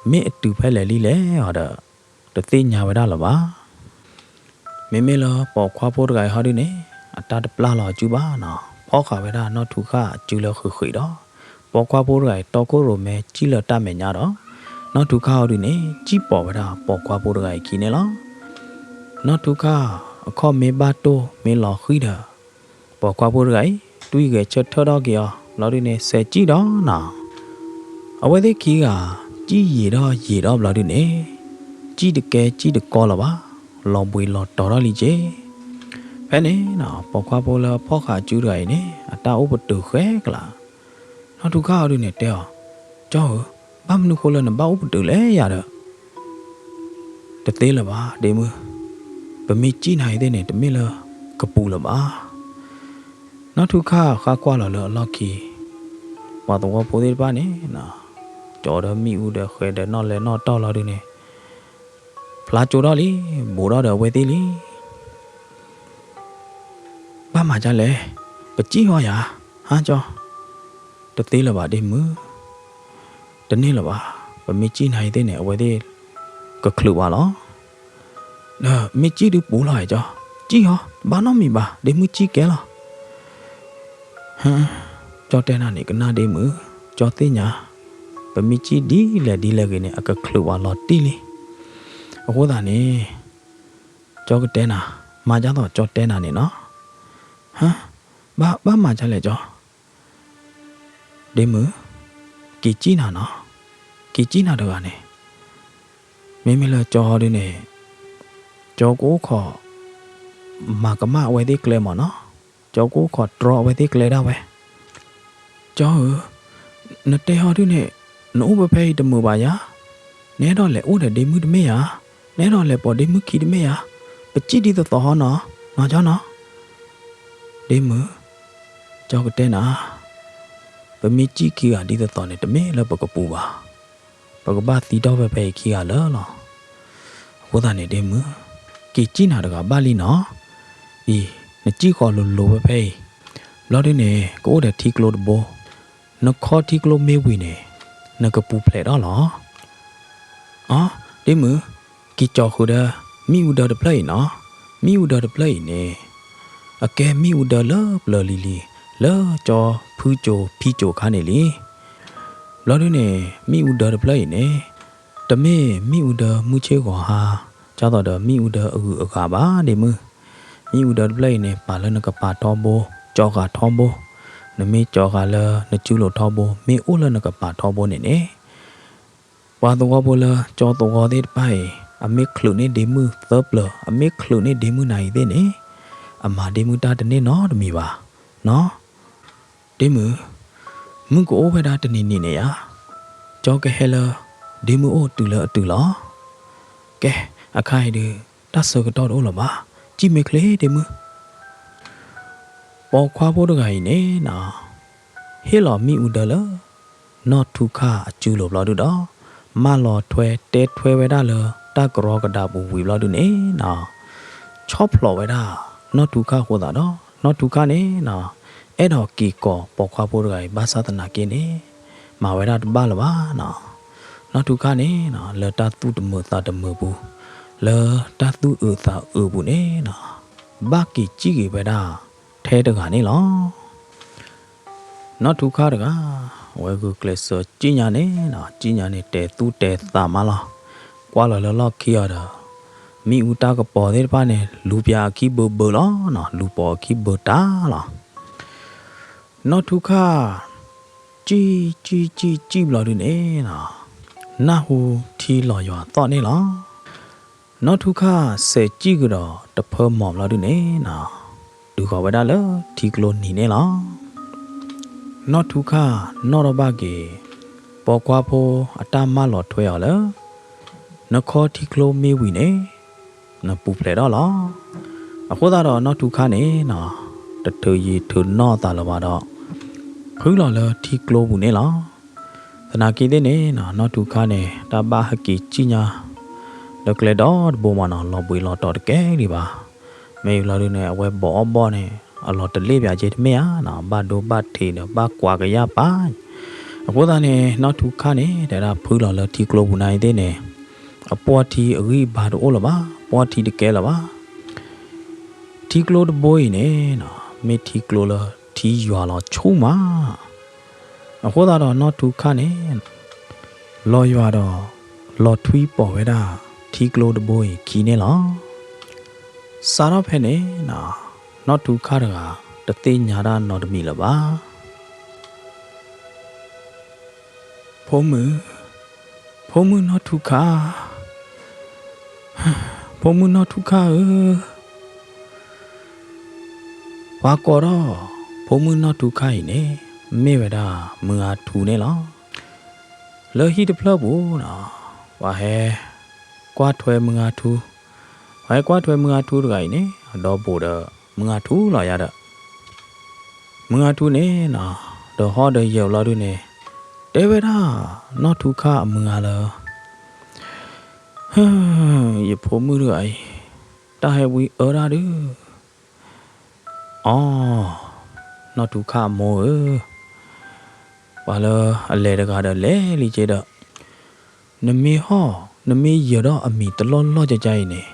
မ့ၢ်အတုၤဖဲလဲၣ်လံလဲၣ်အီၤဒီး တသ့ၣ်ညါဝဲဒၣ်လၢၤဘၣ်. မ့မ့ၢ်လၢပိာ်ခွါဖိတဂၤအံၤဟီဒုန့ၣ် အတၢ်တပျၢ်လီၤအစုဘၣ်နီၤ, ဖီၣ်ဃာ်ဝဲဒၣ်နီၢ်ထူခၣ်အစုလၢဃ့ၢ်ဃ့ၢ်ဒီး ပိာ်ခွါဖိတဂၤအံၤတီခိၣ်ရိၣ်မဲစံၣ်လၢတၢ်မဲာ်ညါဒီး နီၢ်ထူခၣ်ဟီဒုန့ၣ် စံၣ်ပိာ်ဝဲဒၣ်ပိာ်ခွါဖိတဂၤအံၤခံန့ၣ်လီၤ. နီၢ်ထူခၣ်အခီၣ်မ့ၢ်ဘၣ်တိၢ်မ့ၢ်လီၤဃံၤဒီး ပိာ်ခွါဖိတဂၤအံၤ တွံၢ်ဂဲၤဆၢထၢၣ်ထီၣ်က့ၤအီၤ ဘျီဒုန့ၣ် စဲးကံၣ်ဒီးနီၤ, အဝဲသ့ၣ်ခံဂၤ ကံၣ်ယံာ်ဒီးယံာ်ဒီးဘျီဒုန့ၣ်, ကံၣ်တကဲကံၣ်တကီလၢၤဘၣ်, လီၤဘှံးလီၤတီၤထီၣ်လံက့ၤ. ဖဲန့ၣ်နီၤ ပိာ်ခွါဖိလၢအဖီၣ်ဃာ်အစုတဂၤအံၤန့ၣ် အတၢ်အိၣ်ပတုာ်ဃဲကလး. နီၢ်ထူခၣ်အီၤဒုန့ၣ်တဲအီၤ, ကၠီဧၢ, ဘၣ်မနုၤဃိလၢနဘၣ်အိၣ်ပတုာ်လဲၣ်ယၤဒီး တသ့လၢၤဘၣ် ဒ့မုၣ်, ပမ့ၢ်ကံၣ်နၤအံၤသ့ၣ်န့ၣ် တမ့ၢ်လၢကပူၤလၢၤဘၣ်. နီၢ်ထူခၣ်ဃါကွၢ်လီၤလၢအလီၢ်ခံ, ပှၤသဝီဖိသ့ၣ်တဖၣ်န့ၣ်, ကၠီဒီးမ့ၣ်အူဒီးဃဲၤဒီးနီၣ်လဲၤနီၣ်တီၢ်လီၤဒုန့ၣ်, ဖျါကၠိထီၣ်လံ, ဘူးထီၣ်ဒီးအဝဲသ့ၣ်လံ. ဘၣ်မၤဒ်လဲၣ်, ပကံၣ်ဃီယၤ, ဟါကၠီ, တသ့လၢၤဘၣ်ဒ့မုၣ်, တန့ၢ်လၢၤဘၣ်, ပမ့ၢ်ကံၣ်နၤအံၤသ့ၣ်န့ၣ် အဝဲသ့ၣ်ကချုးပှၤလီၤ. ဒီးမ့ၢ်ကံၣ်ဒုပူၤလီၤအံၤကၠီ, ကံၣ်ဃီ, တဘၣ်နီတမံၤဘၣ်, ဒ့မုၣ်ကံၣ်ကဲလီၤ. ကၠီတဲနၤန့ၣ် ကနၣ်ဒ့မုၣ်, ကၠီသ့ၣ်ညါ, ပမ့ၢ်ကံၣ်ဒ်လဲၣ်ဒ်လဲၣ်ဂ့ၤန့ၣ် အကချုးပှၤလီၤတံၢ်လံ. အဃိသတးန့ၣ် ကၠီကတဲနၤ, မၤဒ်သိးကၠီတဲနၤန့ၣ်နီၤ. ဟါ, ဘၣ်မၤဒ်လဲၣ်ကၠီ, ဒ့မုၣ်, က့ၤကံၣ်နၤနီၤ, က့ၤကံၣ်နၤတဂၤန့ၣ်, မ့မ့ၢ်လၢကၠီဒုန့ၣ်, ကၠီကအိၣ်ခိး မၤကမၣ်အဝဲသ့ၣ်ကျဲမၢ်နီၤ, ကၠီကအိၣ်ခိးတြီအဝဲသ့ၣ်ကျဲဒၣ်ဝဲ. ကၠီဧၢ, နတဲဟီဒုန့ၣ်, နအိၣ်ဖဲဖဲအံၤတမုာ်ဘၣ်ယၤ, နအဲၣ်ဒိးလဲၤအိၣ်ဒီးဒ့မုၣ်တမ့ၢ်ဧါ, နအဲၣ်ဒိးလဲၤပိာ်ဒ့မုၣ်ခံတမ့ၢ်ဧါ, ပကံၣ်ဒ်သိးသိးဟီနီၤ, နီၤကၠီနီၤ. ဒ့မုၣ်, ကၠီကတဲနၤ, ပမ့ၢ်ကံၣ်ခံဂၤဒ်သိးသိးန့ၣ် တမ့ၢ်လၢပကပူၤဘၣ်, ပကဘၣ်သံတီၢ်ဖဲဖဲအံၤခံဂၤလၢာ်လီၤ. အဃိသတးန့ၣ်ဒ့မုၣ်, က့ၤကံၣ်နၤတဂၤဘၣ်လံနီၤ. အံၤ, နကံၣ်ဃီလိၤလိၤဖဲဖဲအံၤ, ဘျီဒုန့ၣ် ကအိၣ်ဒီးထံကျိတဘိ, နခီထံကျိမ့ၢ်ဝံၤန့ၣ်, နကပူၤဖျဲးထီၣ်လီၤ. အီ, ဒ့မုၣ်, က့ၤကၠီဃုာ်ဒီး မ့ၣ်အူဒၢတဖျၢၣ်အံၤနီၤ. မ့ၣ်အူဒၢတဖျၢၣ်အံၤန့ၣ်, အကဲမ့ၣ်အူဒၢလၢပျၢၤလံၤလံၤ, လၢကၠီဖုကၠိဖံကၠိအခါန့ၣ်လံ. ဘျီဒုန့ၣ် မ့ၣ်အူဒၢတဖျၢၣ်အံၤန့ၣ်, တမ့ၢ်မ့ၣ်အူဒၢမုၢ်ဆ့ၣ်ဂီၤဟါ, ဒ်သိးဒီးမ့ၣ်အူဒၢအဂုၤအဂၤဘၣ်ဒ့မုၣ်. မ့ၣ်အူဒၢတဖျၢၣ်အံၤန့ၣ် ပာ်လၢနကပၤထီဘိ, ကၠီဃာ်ထီဘိ, နမ့ၢ်ကၠီဃာ်လၢနစုလိၤထီဘိ, မ့ၢ်အိၣ်လၢနကပၤထီဘိန့ၣ်န့ၣ်, ပှၤသဝီဖိလၢကၠီသဝီသ့ၣ်တဖၣ်အံၤ, အမ့ၢ်ချုးန့ၢ်ဒ့မုၣ်သၢပျၢၤ, အမ့ၢ်ချုးန့ၢ်ဒ့မုၣ်နၤအံၤသ့ၣ်န့ၣ်, အမၤဒ့မုၣ်တၢ်တန့ၢ်နီတမံၤဘၣ်, နီၤ. ဒ့မုၣ်, မုၢ်ကအိၣ်ဝဲဒၣ်တနံၤနံၤန့ၣ်ဧါ, ကၠီကဟဲလၢဒ့မုၣ်အိၣ်တုၤလၢအတုၤလီၤ. ကဲ, အခါအံၤဒုး, တၢ်ဆၢကတီၢ်တအိၣ်လၢၤဘၣ်, ကံၣ်မ့ၢ်ချ့ဒ့မုၣ်. ပိာ်ခွါဖိတဂၤအံၤန့ၣ်နီၤ, ဟ့ၣ်လီၤမ့ၣ်အူဒၢလၢ နီၢ်ထူခၣ်အစုလိၤဘျီဒုဒီး, မၢလီၤထွဲတဲထွဲဝဲဒၣ်လၢတၢ်ကရီကဒါပူၤဝံၤဘျီဒုန့ၣ်နီၤ, ဆီၣ်ဖျိးဝဲဒၣ်နီၢ်ထူခၣ်အဃိသတးဒီး, နီၢ်ထူခၣ်န့ၣ်နီၤ, အဲၣ်ဒိးက့ၤကိးပိာ်ခွါဖိတဂၤအံၤ ဘၣ်ဆၣ်သနာ်က့န့ၣ်, မၤဝဲဒၣ်တဘၣ်လၢၤဘၣ်နီၤ. နီၢ်ထူခၣ်န့ၣ်နီၤ, လၢတၢ်သူၣ်တမုာ်သးတမုာ်ပူၤ, လၢတၢ်သူၣ်အုးသးအုးပူၤန့ၣ်နီၤ, ဘၣ်က့ၤကံၣ်က့ၤဝဲဒၣ်ထဲတဂၤန့ၣ်လီၤ. နီၢ်ထူခၣ်တဂၤ, အဝဲဂုာ်ကျဲးစၢးကံၣ်ညါန့ၣ်နီၤ, ကံၣ်ညါန့ၣ်တဲသူၣ်တဲသးမးလီၤ. ကွၢ်လီၤလၢလီၢ်ခံအီၤဒီး, မ့ၣ်အူတၢ်ကပီၤသ့ၣ်တဖၣ်န့ၣ် လူၤပၠးအခံဘၢဘၢလီၤနီၤ, လူၤပိာ်အခံဘၢတၢ်လီၤ. နီၢ်ထူခၣ် ကံၣ်ကံၣ်ကံၣ်ကံၣ်ဘျီဒုန့ၣ်နီၤ, နၢ်ဟူထံလီၤယွၤသီၣ်န့ၣ်လီၤ. နီၢ်ထူခၣ်စဲးကံၣ်ကဒီးတဖၢမီၤဘျီဒုန့ၣ်နီၤ, တုၤဃီၤဝဲဒၣ်လၢထံကျိနံၤန့ၣ်လီၤ. နီၢ်ထူခၣ်နီၣ်ထီၣ်ဘၣ်က့ၤ ပိာ်ခွါဖိအတၢ်မၢလီၤထွဲအီၤလၢ နခီထံကျိမ့ၢ်ဝံၤန့ၣ် နပူၤဖျဲးထီၣ်လီၤ. အဃိသတးဒီးနီၢ်ထူခါန့ၣ်နီၤ, တထုးယံၤထုးနီၢ်အသးလၢၤဘၣ်ဒီး ဖုလီၤလၢထံကျိပူၤန့ၣ်လီၤ. သနာ်က့သ့ၣ်န့ၣ်နီၤ, နီၢ်ထူခါန့ၣ် တၢ်ဘၣ်ဟဲက့ၤစံၣ်ညါ လၢကျဲဒီတဘိမးနီၤ, လီၤဘှံးလီၤတီၤတကဲလံဘၣ်. မ့ၢ်ဘျီဒုန့ၣ် အဝဲဘီအီၣ်ဘီၣ်န့ၣ် အလီၤတလ့ၣ်ပၠးက့တမ့ၢ်ဧါနီၤ, ဘၣ်ဒိဘၣ်ထံးဒီး ဘၣ်ကွၢ်ကယၢ်ပၢ်. အဃိသတးန့ၣ် နီၢ်ထူခါန့ၣ် တဲဒၣ်ဖုလီၤလၢထံကျိပူၤနၤအံၤသ့ၣ်န့ၣ် အပှီၢ်ထံအဂံၢ်အဘါတအိၣ်လၢၤဘၣ်, ပှီၢ်ထံတကဲလၢၤဘၣ်. ထံကျိတဘိအံၤန့ၣ်နီၤ, မ့ၢ်ထံကျိလၢထံယွၤလီၤဆူၣ်မး. အဃိသတးဒီးနီၢ်ထူခါန့ၣ် လီၤယွၤဒီး လီၤထွံပိာ်ဝဲဒၣ်ထံကျိတဘိအံၤခံန့ၣ်လီၤ. စးထီၣ်ဖဲန့ၣ်နီၤ, နီၢ်ထူခါတဂၤ တသ့ၣ်ညါတၢ်နီတမံၤလၢၤဘၣ်. ဖိမုၣ်, ဖိမုၣ်နီၢ်ထူခါ, ဖိမုၣ်နီၢ်ထူခါဧၢ, ပှၤကိးထီၣ်ဖိမုၣ်နီၢ်ထူခါအံၤန့ၣ် မ့ၢ်ဝဲဒၣ်မုၢ်ဂၤထူန့ၣ်လီၤ. လၢဟံၣ်တဖျၢၣ်ပူၤနီၤ, ပှၤဟဲကွၢ်ထွဲမုၢ်ဂၤထူ, ပှၤဟဲကွၢ်ထွဲမုၢ်ဂၤထူတဂၤအံၤန့ၣ် အဒီဘူးဒီးမုၢ်ဂၤထူလီၤယၤဒီး မုၢ်ဂၤထူန့ၣ်နီၤ, ဒီးဟီၣ်ဒီးယၢၤဘျီဒုန့ၣ် တဲဝဲဒၣ်နီၢ်ထူခါအမုၢ်ဂၤလၢ ယဖိမုၣ်တဂၤအံၤ တၢ်ဟဲဝံအၢတၢ်ဒုး, အီ, နီၢ်ထူခါအမိၢ်ဧၢ, ပှၤလၢအလဲၤတဂၤဒီးလဲၤလံက့ဒီး, နမ့ၢ်ဟီၣ် နမ့ၢ်ယၢၤဒီးအမံၤတလီၢ်လီၢ်ကကါအံၤန့ၣ်,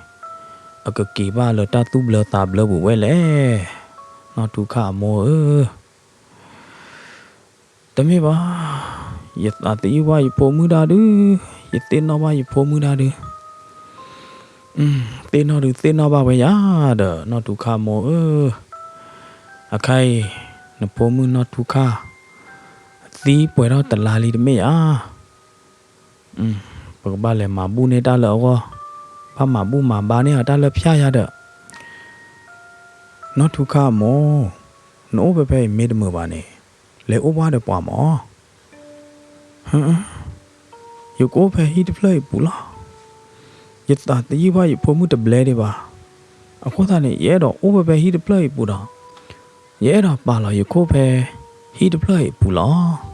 အကက့ၤဘၣ်လၢတၢ်သူၣ်ဘျၢသးဘျၢပူၤဝဲလဲၣ်, နီၢ်ထူခါအမိၢ်ဧၢ. တမ့ၢ်ဘၣ်, ယသးသယုၢ်ဘၣ်ယဖိမုၣ်တၢ်ဒုး, ယသ့ၣ်နီၣ်ဘၣ်ယဖိမုၣ်တၢ်ဒုး, သ့ၣ်နီၣ်ဒုးသ့ၣ်နီၣ်ဘၣ်ဝဲယၤဒီး နီၢ်ထူခါမိၢ်ဧၢ, အခါအံၤ နဖိမုၣ်နီၢ်ထူခါ သံပှဲၤထီၣ်တလါလံတမ့ၢ်ဧါ. ပကဘၣ်လဲၤမၤဘူၣ်န့ၢ်တၢ်လၢအဂီၢ်, ဘၣ်မၤဘူၣ်မၤဘါန့ၢ်အတၢ်လၢဖၠၣ်ယၤဒီး, နီၢ်ထူခါအမိၢ်, နအိၣ်ဖဲဖဲအံၤမ့ၢ်တမုာ်ဘၣ်န့ၣ်, လဲၤအိၣ်ဘၣ်ဒီးပှၤမၢ်. ယကအိၣ်ဖဲဟံၣ်တဖျၢၣ်အံၤပူၤလီၤ. ယသးသယုၢ်ဘၣ်ယဖိမုၣ်တဘျဲဒံးဘၣ်. အဃိသတးန့ၣ် ယအဲၣ်ဒိးအိၣ်ဖဲဖဲဟံၣ်တဖျၢၣ်အံၤပူၤဒီး, ယအဲၣ်ဒိးပာ်လီၤယခိၣ်ဖဲဟံၣ်တဖျၢၣ်အံၤပူၤလီၤ.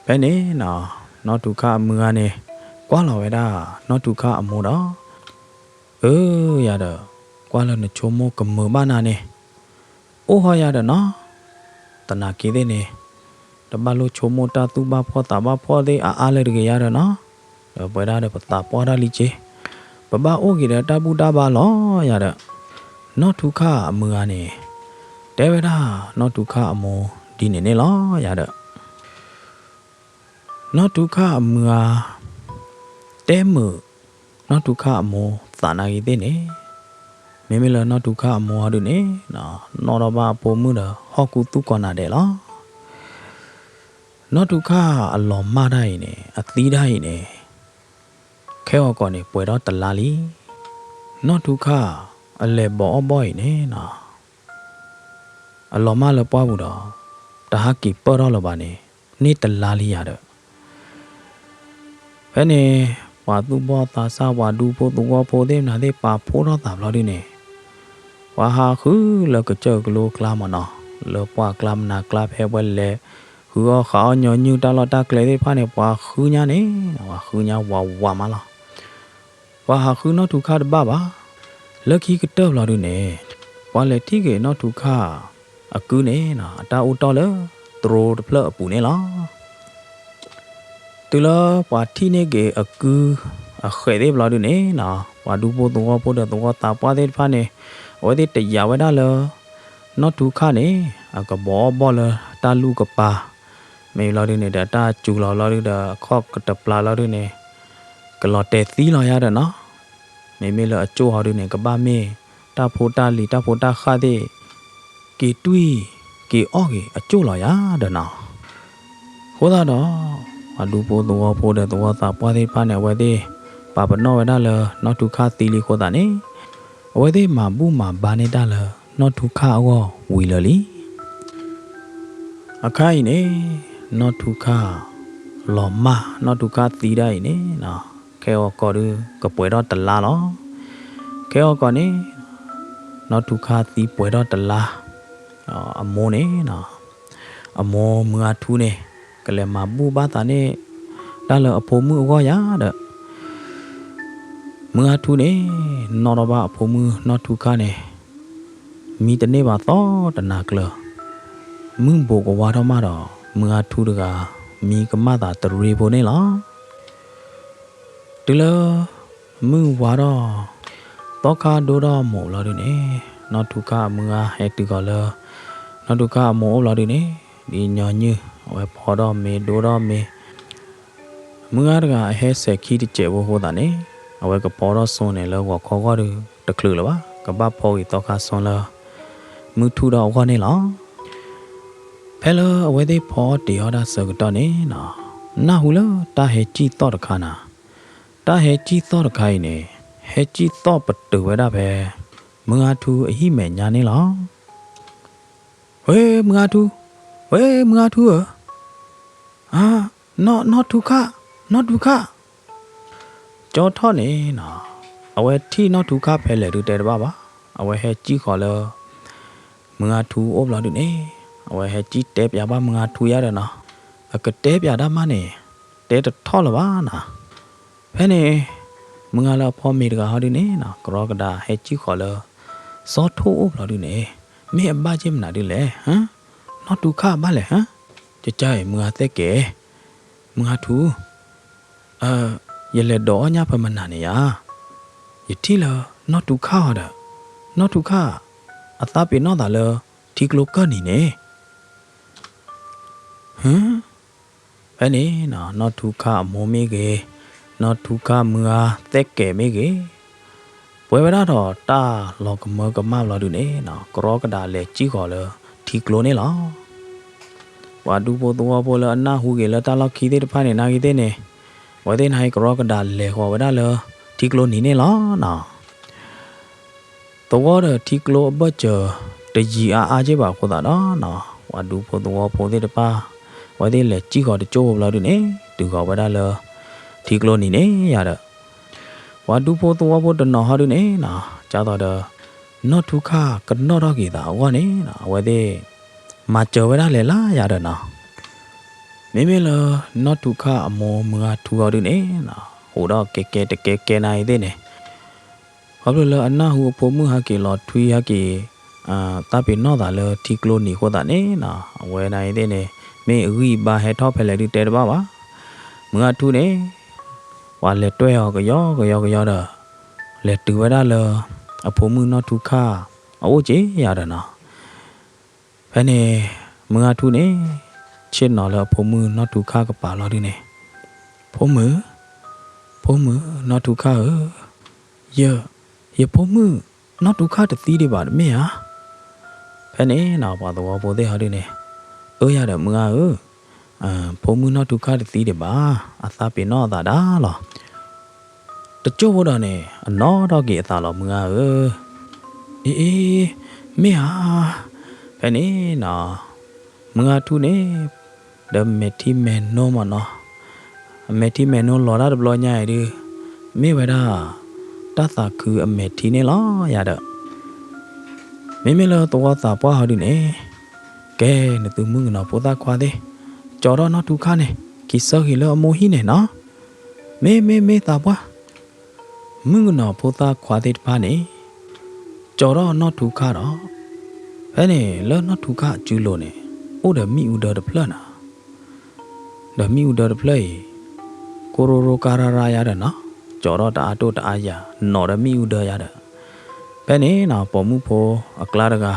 ဖဲန့ၣ်နီၤ, နီၢ်ထူခါအမုၢ်ဂၤန့ၣ် ကွၢ်လီၤဝဲဒၣ်နီၢ်ထူခါအမိၢ်ဒီး, အၢ, ယၤဒီး ကွၢ်လၢနဆိကမိၣ်ကမုာ်ဘၣ်နၤန့ၣ်, အိၣ်ဟီယၤဒီးနီၤ, သနာ်က့သ့ၣ်န့ၣ်, တဘၣ်လိၣ်ဆိကမိၣ်တၢ်သူၣ်ဘၣ်ဖှီၣ်သးဘၣ်ဖှီၣ်သ့ၣ်အါအါလၢၤတဂ့ၤယၤဒီးနီၤ, ဒီးပဝဲဒၣ်ဒီးပသးပှၢ်တၢ်လံက့, ပဘၣ်အိၣ်က့ၤဒီးတၢ်ဘူၣ်တၢ်ဘါလီၤယၤဒီး, နီၢ်ထူခါအမုၢ်ဂၤန့ၣ်, တဲဝဲဒၣ်နီၢ်ထူခါအမိၢ်ဒ်န့ၣ်န့ၣ်လီၤယၤဒီး နီၢ်ထူခါအမုၢ်ဂၤ, တဲမုာ်နီၢ်ထူခါအမိၢ်သးနာ်ဂ့ၤသ့ၣ်န့ၣ်, မ့မ့ၢ်လၢနီၢ်ထူခါအမိၢ်အီၤဒုန့ၣ်, နီၣ်ထီၣ်ဘၣ်အဖိမုၣ်ဒီးဟီၣ်ကူသူၣ်ကီၤနၤဒဲးလီၤ. နီၢ်ထူခါအလီၤမၢ်တၢ်အံၤန့ၣ်, အသံတၢ်အံၤန့ၣ်, ခဲဂီၤကီးန့ၣ် ပှဲၤထီၣ်တလါလံ. နီၢ်ထူခါအလဲၤဘီအီၣ်ဘီအံၤန့ၣ်နီၤ အလီၤမၢ်လၢပှၢ်ပူၤဒီး, တဟးက့ၤပၢၢ်ထီၣ်လၢၤဘၣ်န့ၣ်, န့ၢ်တလါလံယၤဒီး, ဖဲန့ၣ်, ပှၤသူၣ်ဘီၣ်သးစၢ် ပှၤဒူဖိသဝီဖိသ့ၣ်မနုၤသ့ၣ်ပာ်ဖှိၣ်ထီၣ်သးဘျီဒုန့ၣ်, ပှၤဟးဃုလၢကစၢၢ်ကလိကျါမၢ်နီၤ, လၢပှၢ်ကျါမနၤကျါ ဖဲပှၤလဲၤဃုအီၣ်ဃးအီၣ်ညီနုၢ် တၢ်လီၢ်တၢ်ကျဲသ့ၣ်တဖၣ်န့ၣ် ပှၤဃုညါန့ၣ်, ပှၤဃုညါဝးဝးမးလီၤ. ပှၤဟးဃုနီၢ်ထူခါတဘၣ်ဘၣ်. လၢခံကတၢၢ်ဘျီဒုန့ၣ်, ပှၤလဲၤထံၣ်က့ၤနီၢ်ထူခါအကုန့ၣ်နီၤ, အတၢ်အိၣ်တီၢ်လၢတြိတဖျၢၣ်အပူၤန့ၣ်လီၤ. တုၤလၢပှၤထံၣ်န့ၢ်က့ၤအကုအဃဲးသ့ၣ်ဘျီဒုန့ၣ်နီၤ, ပှၤဒူဖိသဝီဖိဒီးသဝီသးပှၢ်သ့ၣ်တဖၣ်န့ၣ်, အဝဲသ့ၣ်တယာ်ဝဲဒၣ်လၢ နီၢ်ထူခါန့ၣ် အကဘီအီၣ်ဘီၣ်လၢတၢ်လူၢ်ကပၤ, မ့ၢ်ဘျီဒုန့ၣ်ဒီး တၢ်စူၤလီၤဘျီဒုဒီး အခီၣ်ကတပျၢ်ဘျီဒုန့ၣ်, ကလီၤတဲာ်သံလီၤယၤဒီးနီၤ, မ့မ့ၢ်လၢအကၠိၣ်ဟီဒုန့ၣ် ကဘၣ်မ့ၢ်တၢ်ဖိတၢ်လံၤ တၢ်ဖိတၢ်ဃၢ်သ့ၣ် က့ၤတွံၢ်က့ၤအီၣ်က့ၤအကၠိၣ်လီၤယၤဒီးနီၤ. အဃိသတးဒီး, ပှၤဒူဖိသဝီဖိဒီးသဝီသးပှၢ်သ့ၣ်တဖၣ်န့ၣ် အဝဲသ့ၣ် ပာ်ပနီၣ်ဝဲဒၣ်လၢနီၢ်ထူခါသံလံအဃိသတးန့ၣ်, အဝဲသ့ၣ်မၤဘူၣ်မၤဘါန့ၢ်တၢ်လၢနီၢ်ထူခါအဂီၢ်ဝံၤလၢာ်လံ. အခါအံၤန့ၣ်, နီၢ်ထူခါ လီၤမၢ် နီၢ်ထူခါသံဒၣ်အံၤန့ၣ်, ခဲဂီၤကီးဒု ကပှဲၤထီၣ်တလါလီၤ. ခဲဂီၤကီးန့ၣ်, နီၢ်ထူခါသံပှဲၤထီၣ်တလါ, အမိၢ်န့ၣ်, အမိၢ်မုၢ်ဂၤထူန့ၣ် ကလဲၤမၤဘူၣ်ဘၣ်သးန့ၢ် တၢ်လၢအဖိမုၣ်အဂီၢ်ယၤဒီး မုၢ်ဂၤထူန့ၣ် နီၣ်ထီၣ်ဘၣ်အဖိမုၣ်နီၢ်ထူခါန့ၣ် မံတန့ၢ်ဘၣ်သီတနၤကျၢၤ, မုၢ်ဘူးကဝါထီၣ်မးဒီး မုၢ်ဂၤထူတဂၤ မံကမၣ်သးတရံးဖိန့ၣ်လီၤ. တုၤလၢမုၢ်ဝါထီၣ် သီခါဒိၣ်ထီၣ်မူးလီၤဒုန့ၣ်, နီၢ်ထူခါအမုၢ်ဂၤဟဲတုၤကီးလၢ နီၢ်ထူခါအမိၢ်အိၣ်လီၤဒုန့ၣ်, ဒ်ညီနုၢ် အဝဲဖီထီၣ်မ့ၤဒိၣ်ထီၣ်မ့ၤ မုၢ်ဂၤတဂၤအဟဲစဲးခံတစဲးဖိအဃိသတးန့ၣ်, အဝဲကဖီထီၣ်စိန့ၣ်လၢဂီၤခီဂီၢ်ဒီးတချုးလၢၤဘၣ်, ကဘၣ်ဖီဂ့ၤသီခါစိလၢ မုၢ်ထူၣ်ထီၣ်အဂီၢ်န့ၣ်လီၤ. ဖဲလၢအဝဲသ့ၣ်ဖီအီၣ်တ့ၤအီၣ်တၢ်ဆၢကတီၢ်န့ၣ်နီၤ, နၢ်ဟူလၢတၢ်ဟဲစံၣ်သီၣ်တခါနၤ, တၢ်ဟဲစံၣ်သီၣ်တခါအံၤန့ၣ် ဟဲစံၣ်သီၣ်ပတုာ်ဝဲဒၣ်ဖဲ မုၢ်ဂၤထူအဟံၣ်မဲာ်ညါန့ၣ်လီၤ. ဝဲမုၢ်ဂၤထူ, ဝဲမုၢ်ဂၤထူဧၢ, နီၢ်ထူခၣ်, နီၢ်ထူခၣ် ကၠီထီၣ်န့ၣ်နီၤ, အဝဲထံၣ်နီၢ်ထူခၣ်ဖဲလဲၣ်ဒုးတဲတဘၣ်ဘၣ်, အဝဲဟဲစံၣ်ဃီၤလၢ မုၢ်ဂၤထူအိၣ်ဘျီဒုးန့ၣ်, အဝဲဟဲစံၣ်တဲပၠးဘၣ်မုၢ်ဂၤထူယါဒီးနီၤ, အကတဲပၠးတၢ်မးန့ၣ် တဲတထီၣ်လၢၤဘၣ်နီၤ. ဖဲန့ၣ် မုၢ်ဂၤလၢအဖီမ့ၤတဂၤဟီဒုးန့ၣ်နီၤ, ကရီကဒးဟဲစံၣ်ဃီၤလၢ စီၤထိၣ်အိၣ်ဘျီဒုးန့ၣ်, မ့ၢ်အဘၣ်က့ၢ်မနုၤဒုးလဲၣ်, နီၢ်ထူခၣ်ဘၣ်လဲၣ်, ကကါအံၤမုၢ်ဂၤသဲကဲ, မုၢ်ဂၤထူ ယလဲၤဒိးအီၣ်ညၣ်ဖဲမနၤန့ၣ်ဧါ, ယထံၣ်လၢနီၢ်ထူခၣ်အီၤဒီး, နီၢ်ထူခၣ် အသးပ့ၤနီၣ်သးလၢထံကျိကၢၢ်နံၤန့ၣ်, ဖဲန့ၣ်နီၢ်ထူခၣ်အမိၢ်မ့ၢ်ဂ့ၤ, နီၢ်ထူခၣ်မုၢ်ဂၤသဲကဲမ့ၢ်ဂ့ၤ, ပှဲၤဝဲဒၣ်ဒီးတၢ်လီၤကမၢကမၣ်ဘျီဒုးန့ၣ်နီၤ, ကရီကဒးလဲၤစံၣ်ဃီၤလၢထံကျိန့ၣ်လီၤ. ပှၤဒူဖိသဝီဖိလၢအနၢ်ဟူက့ၤလၢတၢ်လီၢ်ခံသ့ၣ်တဖၣ်န့ၣ် နာ်က့ၤသ့ၣ်န့ၣ်, အဝဲသ့ၣ်နဟဲကရီကဒးလဲၤဃီၤဝဲဒၣ်လၢထံကျိနံၤန့ၣ်လီၤနီၤ. သဝီဒီးထံကျိအဘၢၣ်စၢၤတယံၤအါအါက့ၢ်ဘၣ်အဃိသတးဒီးနီၤ, ပှၤဒူဖိသဝီဖိသ့ၣ်တဖၣ် အဝဲသ့ၣ်လဲၤစံၣ်ဃီၤတကၠိဖိဘျီဒုးန့ၣ် တုၤဃီၤဝဲဒၣ်လၢထံကျိနံၤန့ၣ်ယါဒီး ပှၤဒူဖိသဝီဖိတနီၤဟီဒုးန့ၣ်နီၤ, ဒ်သိးဒီး နီၢ်ထူခၣ်ကနီၣ်ထီၣ်က့ၤသးအဂီၢ်န့ၣ်နီၤ, အဝဲသ့ၣ် မၤစၢၤဝဲဒၣ်လဲၤလၢယၤဒီးနီၤ, မ့မ့ၢ်လၢနီၢ်ထူခၣ်အမိၢ်မုၢ်ဂၤထူအီၤဒုးန့ၣ်နီၤ, ဟူးဒီးကဲကဲတကဲကဲနၤအံၤသ့ၣ်န့ၣ်, ခီဖျိလၢအနၢ်ဟူအဖိမုၣ်ဟဲက့ၤလီၤထွံဟဲက့ၤ သးပ့ၤနီၣ်သးလၢထံကျိနံၤအဃိသတးန့ၣ်နီၤ, အဝဲနၤအံၤသ့ၣ်န့ၣ် မ့ၢ်အဂံၢ်အဘါဟဲထီၣ်ဖဲလဲၣ်ဒုးတဲတဘၣ်ဘၣ်. မုၢ်ဂၤထူန့ၣ် ပှၤလဲၤတွဲၢ်အီၤကယီကယီကယီဒီး လဲၤတုၤဝဲဒၣ်လၢ အဖိမုၣ်နီၢ်ထူခၣ်အအိၣ်က့ၤယၤဒီးနီၤ. ဖဲန့ၣ် မုၢ်ဂၤထူန့ၣ် ဆ့ၣ်နီၤလၢအဖိမုၣ်နီၢ်ထူခၣ်ကပၤလီၤဒုးန့ၣ်, ဖိမုၣ်, ဖိမုၣ်နီၢ်ထူခၣ်ဧၢ, ယ, ယဖိမုၣ်နီၢ်ထူခၣ်တသံဒံးဘၣ်တမ့ၢ်ဧါ. ဖဲန့ၣ်နီၤ ပှၤသဝီဖိသ့ၣ်ဟီဒုးန့ၣ်, အၢယၤဒီးမုၢ်ဂၤဧၢ, ဖိမုၣ်နီၢ်ထူခၣ်တသံဒံးဘၣ်, အသးပ့ၤနီၣ်အသးဒၣ်လီၤ. တကၠိၢ်ဖိဒီးန့ၣ် အနီၣ်ထီၣ်က့ၤအသးလီၤမုၢ်ဂၤဧၢ, အ့ အ့ မ့ၢ်ဧါ. ဖဲန့ၣ်နီၤ မုၢ်ဂၤထူန့ၣ် ဒီးမဲာ်ထံမဲာ်နိမ့ၢ်နီၤ, အမဲာ်ထံမဲာ်နိလီၤတၢ်တဘျီညါအံၤဒုး မ့ၢ်ဝဲဒၣ် တၢ်သးခုအမဲာ်ထံန့ၣ်လီၤယၤဒီး မ့မ့ၢ်လၢသဝီသးပှၢ်ဟီဒုးန့ၣ်, ကဲ နသုမုၣ်ကနီၤဖိသၣ်ခွါသ့ၣ်, ကၠီထီၣ်နီၢ်ထူခၣ်န့ၣ် က့ၤဆၢက့ၤလၢအမိၢ်ဟံၣ်န့ၣ်နီၤ. မ့ၢ် မ့ၢ် မ့ၢ်သးပှၢ်, မုၣ်ကနီၤဖိသၣ်ခွါသ့ၣ်တဖၣ်န့ၣ် ကၠီထီၣ်နီၢ်ထူခၣ်ဒီး ဖဲန့ၣ်လၢနီၢ်ထူခၣ်အစုလိၤန့ၣ် အိၣ်ဒီးမ့ၣ်အူဒၢတဖျၢၣ်နီၤ. ဒီးမ့ၣ်အူဒၢတဖျၢၣ်အံၤ ကိရိရိကါရရါယါဒီးနီၤ, ကၠီထီၣ်တအါတိၢ်တအါယၤ နီၤဒီးမ့ၣ်အူဒၢယါဒီး ဖဲန့ၣ်နီၤ ပိာ်မုၣ်ဖိအကျါတဂၤ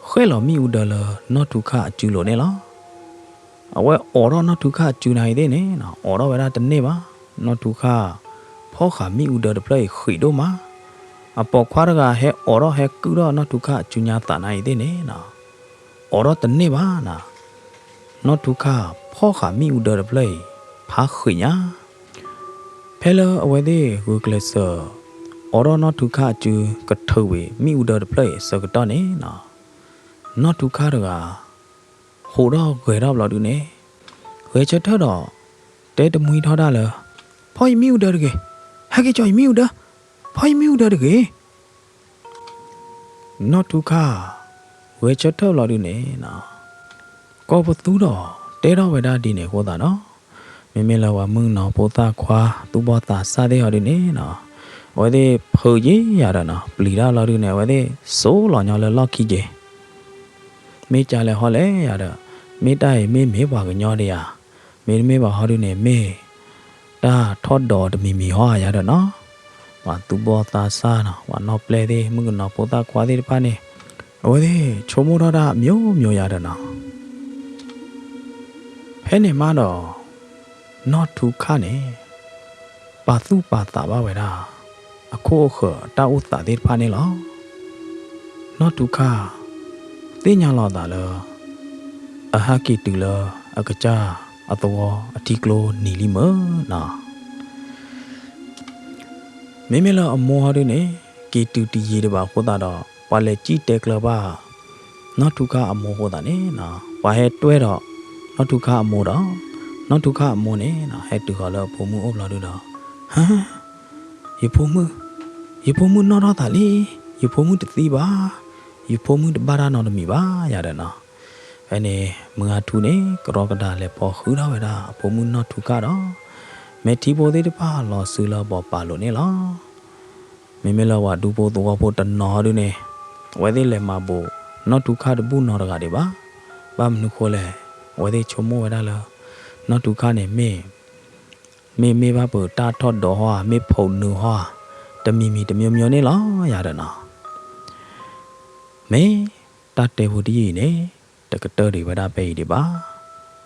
ဃဲၣ်လီၤမ့ၣ်အူဒၢလၢနီၢ်ထူခၣ်အစုလိၤန့ၣ်လီၤ. အဝဲအိးထီၣ်နီၢ်ထူခၣ်အစုနၤအံၤသ့ၣ်န့ၣ်နီၤ, အိးထီၣ်ဝဲဒၣ်တန့ၢ်ဘၣ်. နီၢ်ထူခၣ် ဖီၣ်ဃာ်မ့ၣ်အူဒၢတဖျၢၣ်အံၤဃံးဒိၣ်မး. အပိာ်ခွါတဂၤဟဲအိးထီၣ်ဟဲကုၢ်ထီၣ်နီၢ်ထူခၣ်အစုညါသးနၤအံၤသ့ၣ်န့ၣ်နီၤ, အိးထီၣ်တန့ၢ်ဘၣ်နီၤ. နီၢ်ထူခၣ် ဖီၣ်ဃာ်မ့ၣ်အူဒၢတဖျၢၣ်အံၤ ဖးဃံးညါ ဖဲလၢအဝဲသ့ၣ်ဂုာ်ကျဲးစၢး အိးထီၣ်နီၢ်ထူခၣ်အစု ကထုးဝံၤမ့ၣ်အူဒၢတဖျၢၣ်အံၤအဆၢကတီၢ်န့ၣ်နီၤ, နီၢ်ထူခၣ်တဂၤ ဟူးထီၣ်ဂဲၤထီၣ်ဘျီဒုးန့ၣ် ဂဲၤဆၢထၢၣ်ဒီး တဲတမှံထီၣ်ဒၣ်လၢ ဖီၣ်ယမ့ၣ်အူဒၢတဂ့ၤ, ဟဲက့ၤကၠီယမ့ၣ်အူဒၢ, ဖီၣ်ယမ့ၣ်အူဒၢတဂ့ၤ. နီၢ်ထူခၣ် ဂဲၤဆၢထၢၣ်ဘျီဒုးန့ၣ်နီၤ, ကိးပသူဒီး တဲထီၣ်ဝဲဒၣ်ဒ်န့ၣ်အဃိသတးဒီး မ့မ့ၢ်လၢပှၤမုၣ်ကနီၤဖိသၣ်ခွါ သူၣ်ဘီၣ်သးစၢ်သ့ၣ်ဟီဒုးန့ၣ်နီၤ, အဝဲသ့ၣ်ဖုးယံၤယၤဒီးနီၤ ပျံၤတၢ်ဘျီဒုးန့ၣ် အဝဲသ့ၣ်စိာ်လီၤညီလၢလီၢ်ခံက့ၤ မ့ၢ်ကလဲၤဟီလဲၣ်ယၤဒီး မ့ၢ်တၢ်အံၤမ့ၢ်မ့ၢ်ပှၤကညီဒံးဧါ, မ့တမ့ၢ်ဘၣ်ဟီဒုးန့ၣ် မ့ၢ်တၢ်ထီၣ်ဒိးတမံၤမံၤဟီဧါယၤဒီးနီၤ, ပှၤသူၣ်ဘီၣ်သးစၢ်နီၤ ပှၤနီၢ်ပျဲၢ်သ့ၣ် မုၣ်ကနီၤဖိသၣ်ခွါသ့ၣ်တဖၣ်န့ၣ် အဝဲသ့ၣ်ဆိကမိၣ်ထီၣ်တၢ်မျိုးမျိုးယၤဒီးနီၤ ဖဲန့ၣ်မးဒီး နီၢ်ထူခၣ်န့ၣ် ပာ်သူၣ်ပာ်သးဘၣ်ဝဲဒၣ် အခိၣ်အဃၢၤအတၢ်အိၣ်သးသ့ၣ်တဖၣ်န့ၣ်လီၤ. နီၢ်ထူခၣ် သ့ၣ်ညါလီၤသးလၢ အဟဲက့ၤတုၤလၢအကစၢ် အသဝီအထံကျိနံၤလံမၢ်နီၤ. မ့မ့ၢ်လၢအမိၢ်ဟီဒုန့ၣ် က့ၤတုၤတယံာ်ဒံးဘၣ်အဃိသတးဒီး ပှၤလဲၤစံၣ်တဲကျၢၤဘၣ် နီၢ်ထူခါအမိၢ်အဃိသတးန့ၣ်နီၤ ပှၤဟဲတွဲဒီး နီၢ်ထူခါအမိၢ်ဒီး နီၢ်ထူခါအမိၢ်န့ၣ်နီၤ ဟဲတုၤဃီၤလၢအဖိမုၣ်အိၣ်ဘျီဒုဒီး ဟါ ယဖိမုၣ်, ယဖိမုၣ်နီၢ်ထီၣ်သးလံ, ယဖိမုၣ်တသံဘၣ်, ယဖိမုၣ်တဘၣ်တၢ်နီတမံၤဘၣ်ယၤဒီးနီၤ. ဖဲန့ၣ် မုၢ်ဂၤထူန့ၣ် ကရီကဒါလဲၤဖီဃုာ်ထီၣ်ဝဲဒၣ်အဖိမုၣ်နီၢ်ထူခါဒီး မဲာ်ထံဖိသ့ၣ်တဖၣ်လီၤစုလၢအဘီၣ်ပာ်လိာ်န့ၣ်လီၤ. မ့မ့ၢ်လၢပှၤဒူဖိသဝီဖိတနီၤဟီဒုန့ၣ် အဝဲသ့ၣ်လဲၤမၤဘိး နီၢ်ထူခါတဘူၣ်နီတဂၤဒံးဘၣ်. ဘၣ်မနုၤဃိလဲၣ်, အဝဲသ့ၣ်ဆိကမိၣ်ဝဲဒၣ်လၢ နီၢ်ထူခါန့ၣ်မ့ၢ် မ့ၢ်မ့ၢ်ဘၣ်ပတၢ်ထီၣ်ဒိးဟီဧါ, မ့ၢ်ဖိးနုာ်ဟီဧါ, တမံၤမံၤတမျိုးမျိုးန့ၣ်လီၤယၤဒီးနီၤ. မ့ၢ်တၢ်တဲဖိတယုၢ်အံၤန့ၣ် တကတၢၢ်ဒံးဝဲဒၣ်ဖဲအံၤဒံးဘၣ်.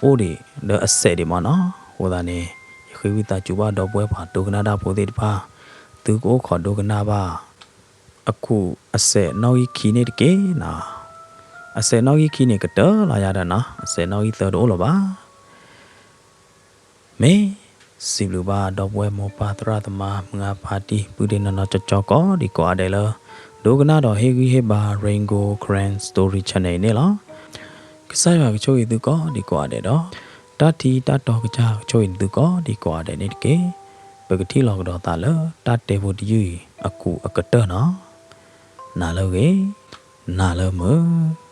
အိၣ်ဒံးလၢအစဲးဒံးမၢ်နီၤ. အဃိသတးန့ၣ် ယဃ့ဝံသးစူၤဘၣ်ဒီပုၢ်ဝဲၢ်ပှၤဒိကနၣ်တၢ်ဖိသ့ၣ်တဖၣ် သုကအိၣ်ခိးဒိကနၣ်ဘၣ် အခိၣ်အစဲးနီၣ်ဂံၢ်ခံန့ၣ်တက့ၢ်နီၤ. အစဲးနီၣ်ဂံၢ်ခံန့ၣ်ကတၢၢ်လီၤယၤဒီးနီၤ, အစဲးနီၣ်ဂံၢ်သၢတအိၣ်လၢၤဘၣ်. မ့ၢ်စံးဘျုးဘၣ်ဒီပုၢ်ဝဲၢ်မိၢ်ပၢ်သရၣ်သမါ မုၢ်ဂၤဖါတံၢ် ပုၢ်ဒ့နီၢ်နီၢ်ကၠီကၠီကိးဒံးကိးဂၤဒဲးလၢ ဒိကနၣ်ဒီးဟ့ၣ်ဂံၢ်ဟ့ၣ်ဘါ Rain Gold Karen Story Channel အံၤန့ၣ်လီၤ. ကစၢ်ယွၤကဆိၣ်ဂ့ၤသုကိးဒံးကိးဂၤဒဲးဒီး တၢ်ထံတၢ်တီကစၢ်ကဆိၣ်ဂ့ၤသုကိးဒံးကိးဂၤဒဲးန့ၣ်တက့ၢ်. ပကထံၣ်လိာ်ကဒီးသးလၢတၢ်တဲဖိတယုၢ်အံၤအကူးအကတၢၢ်နီၤ. နၤလၢအဂ့ၤ, နၤလၢမုာ်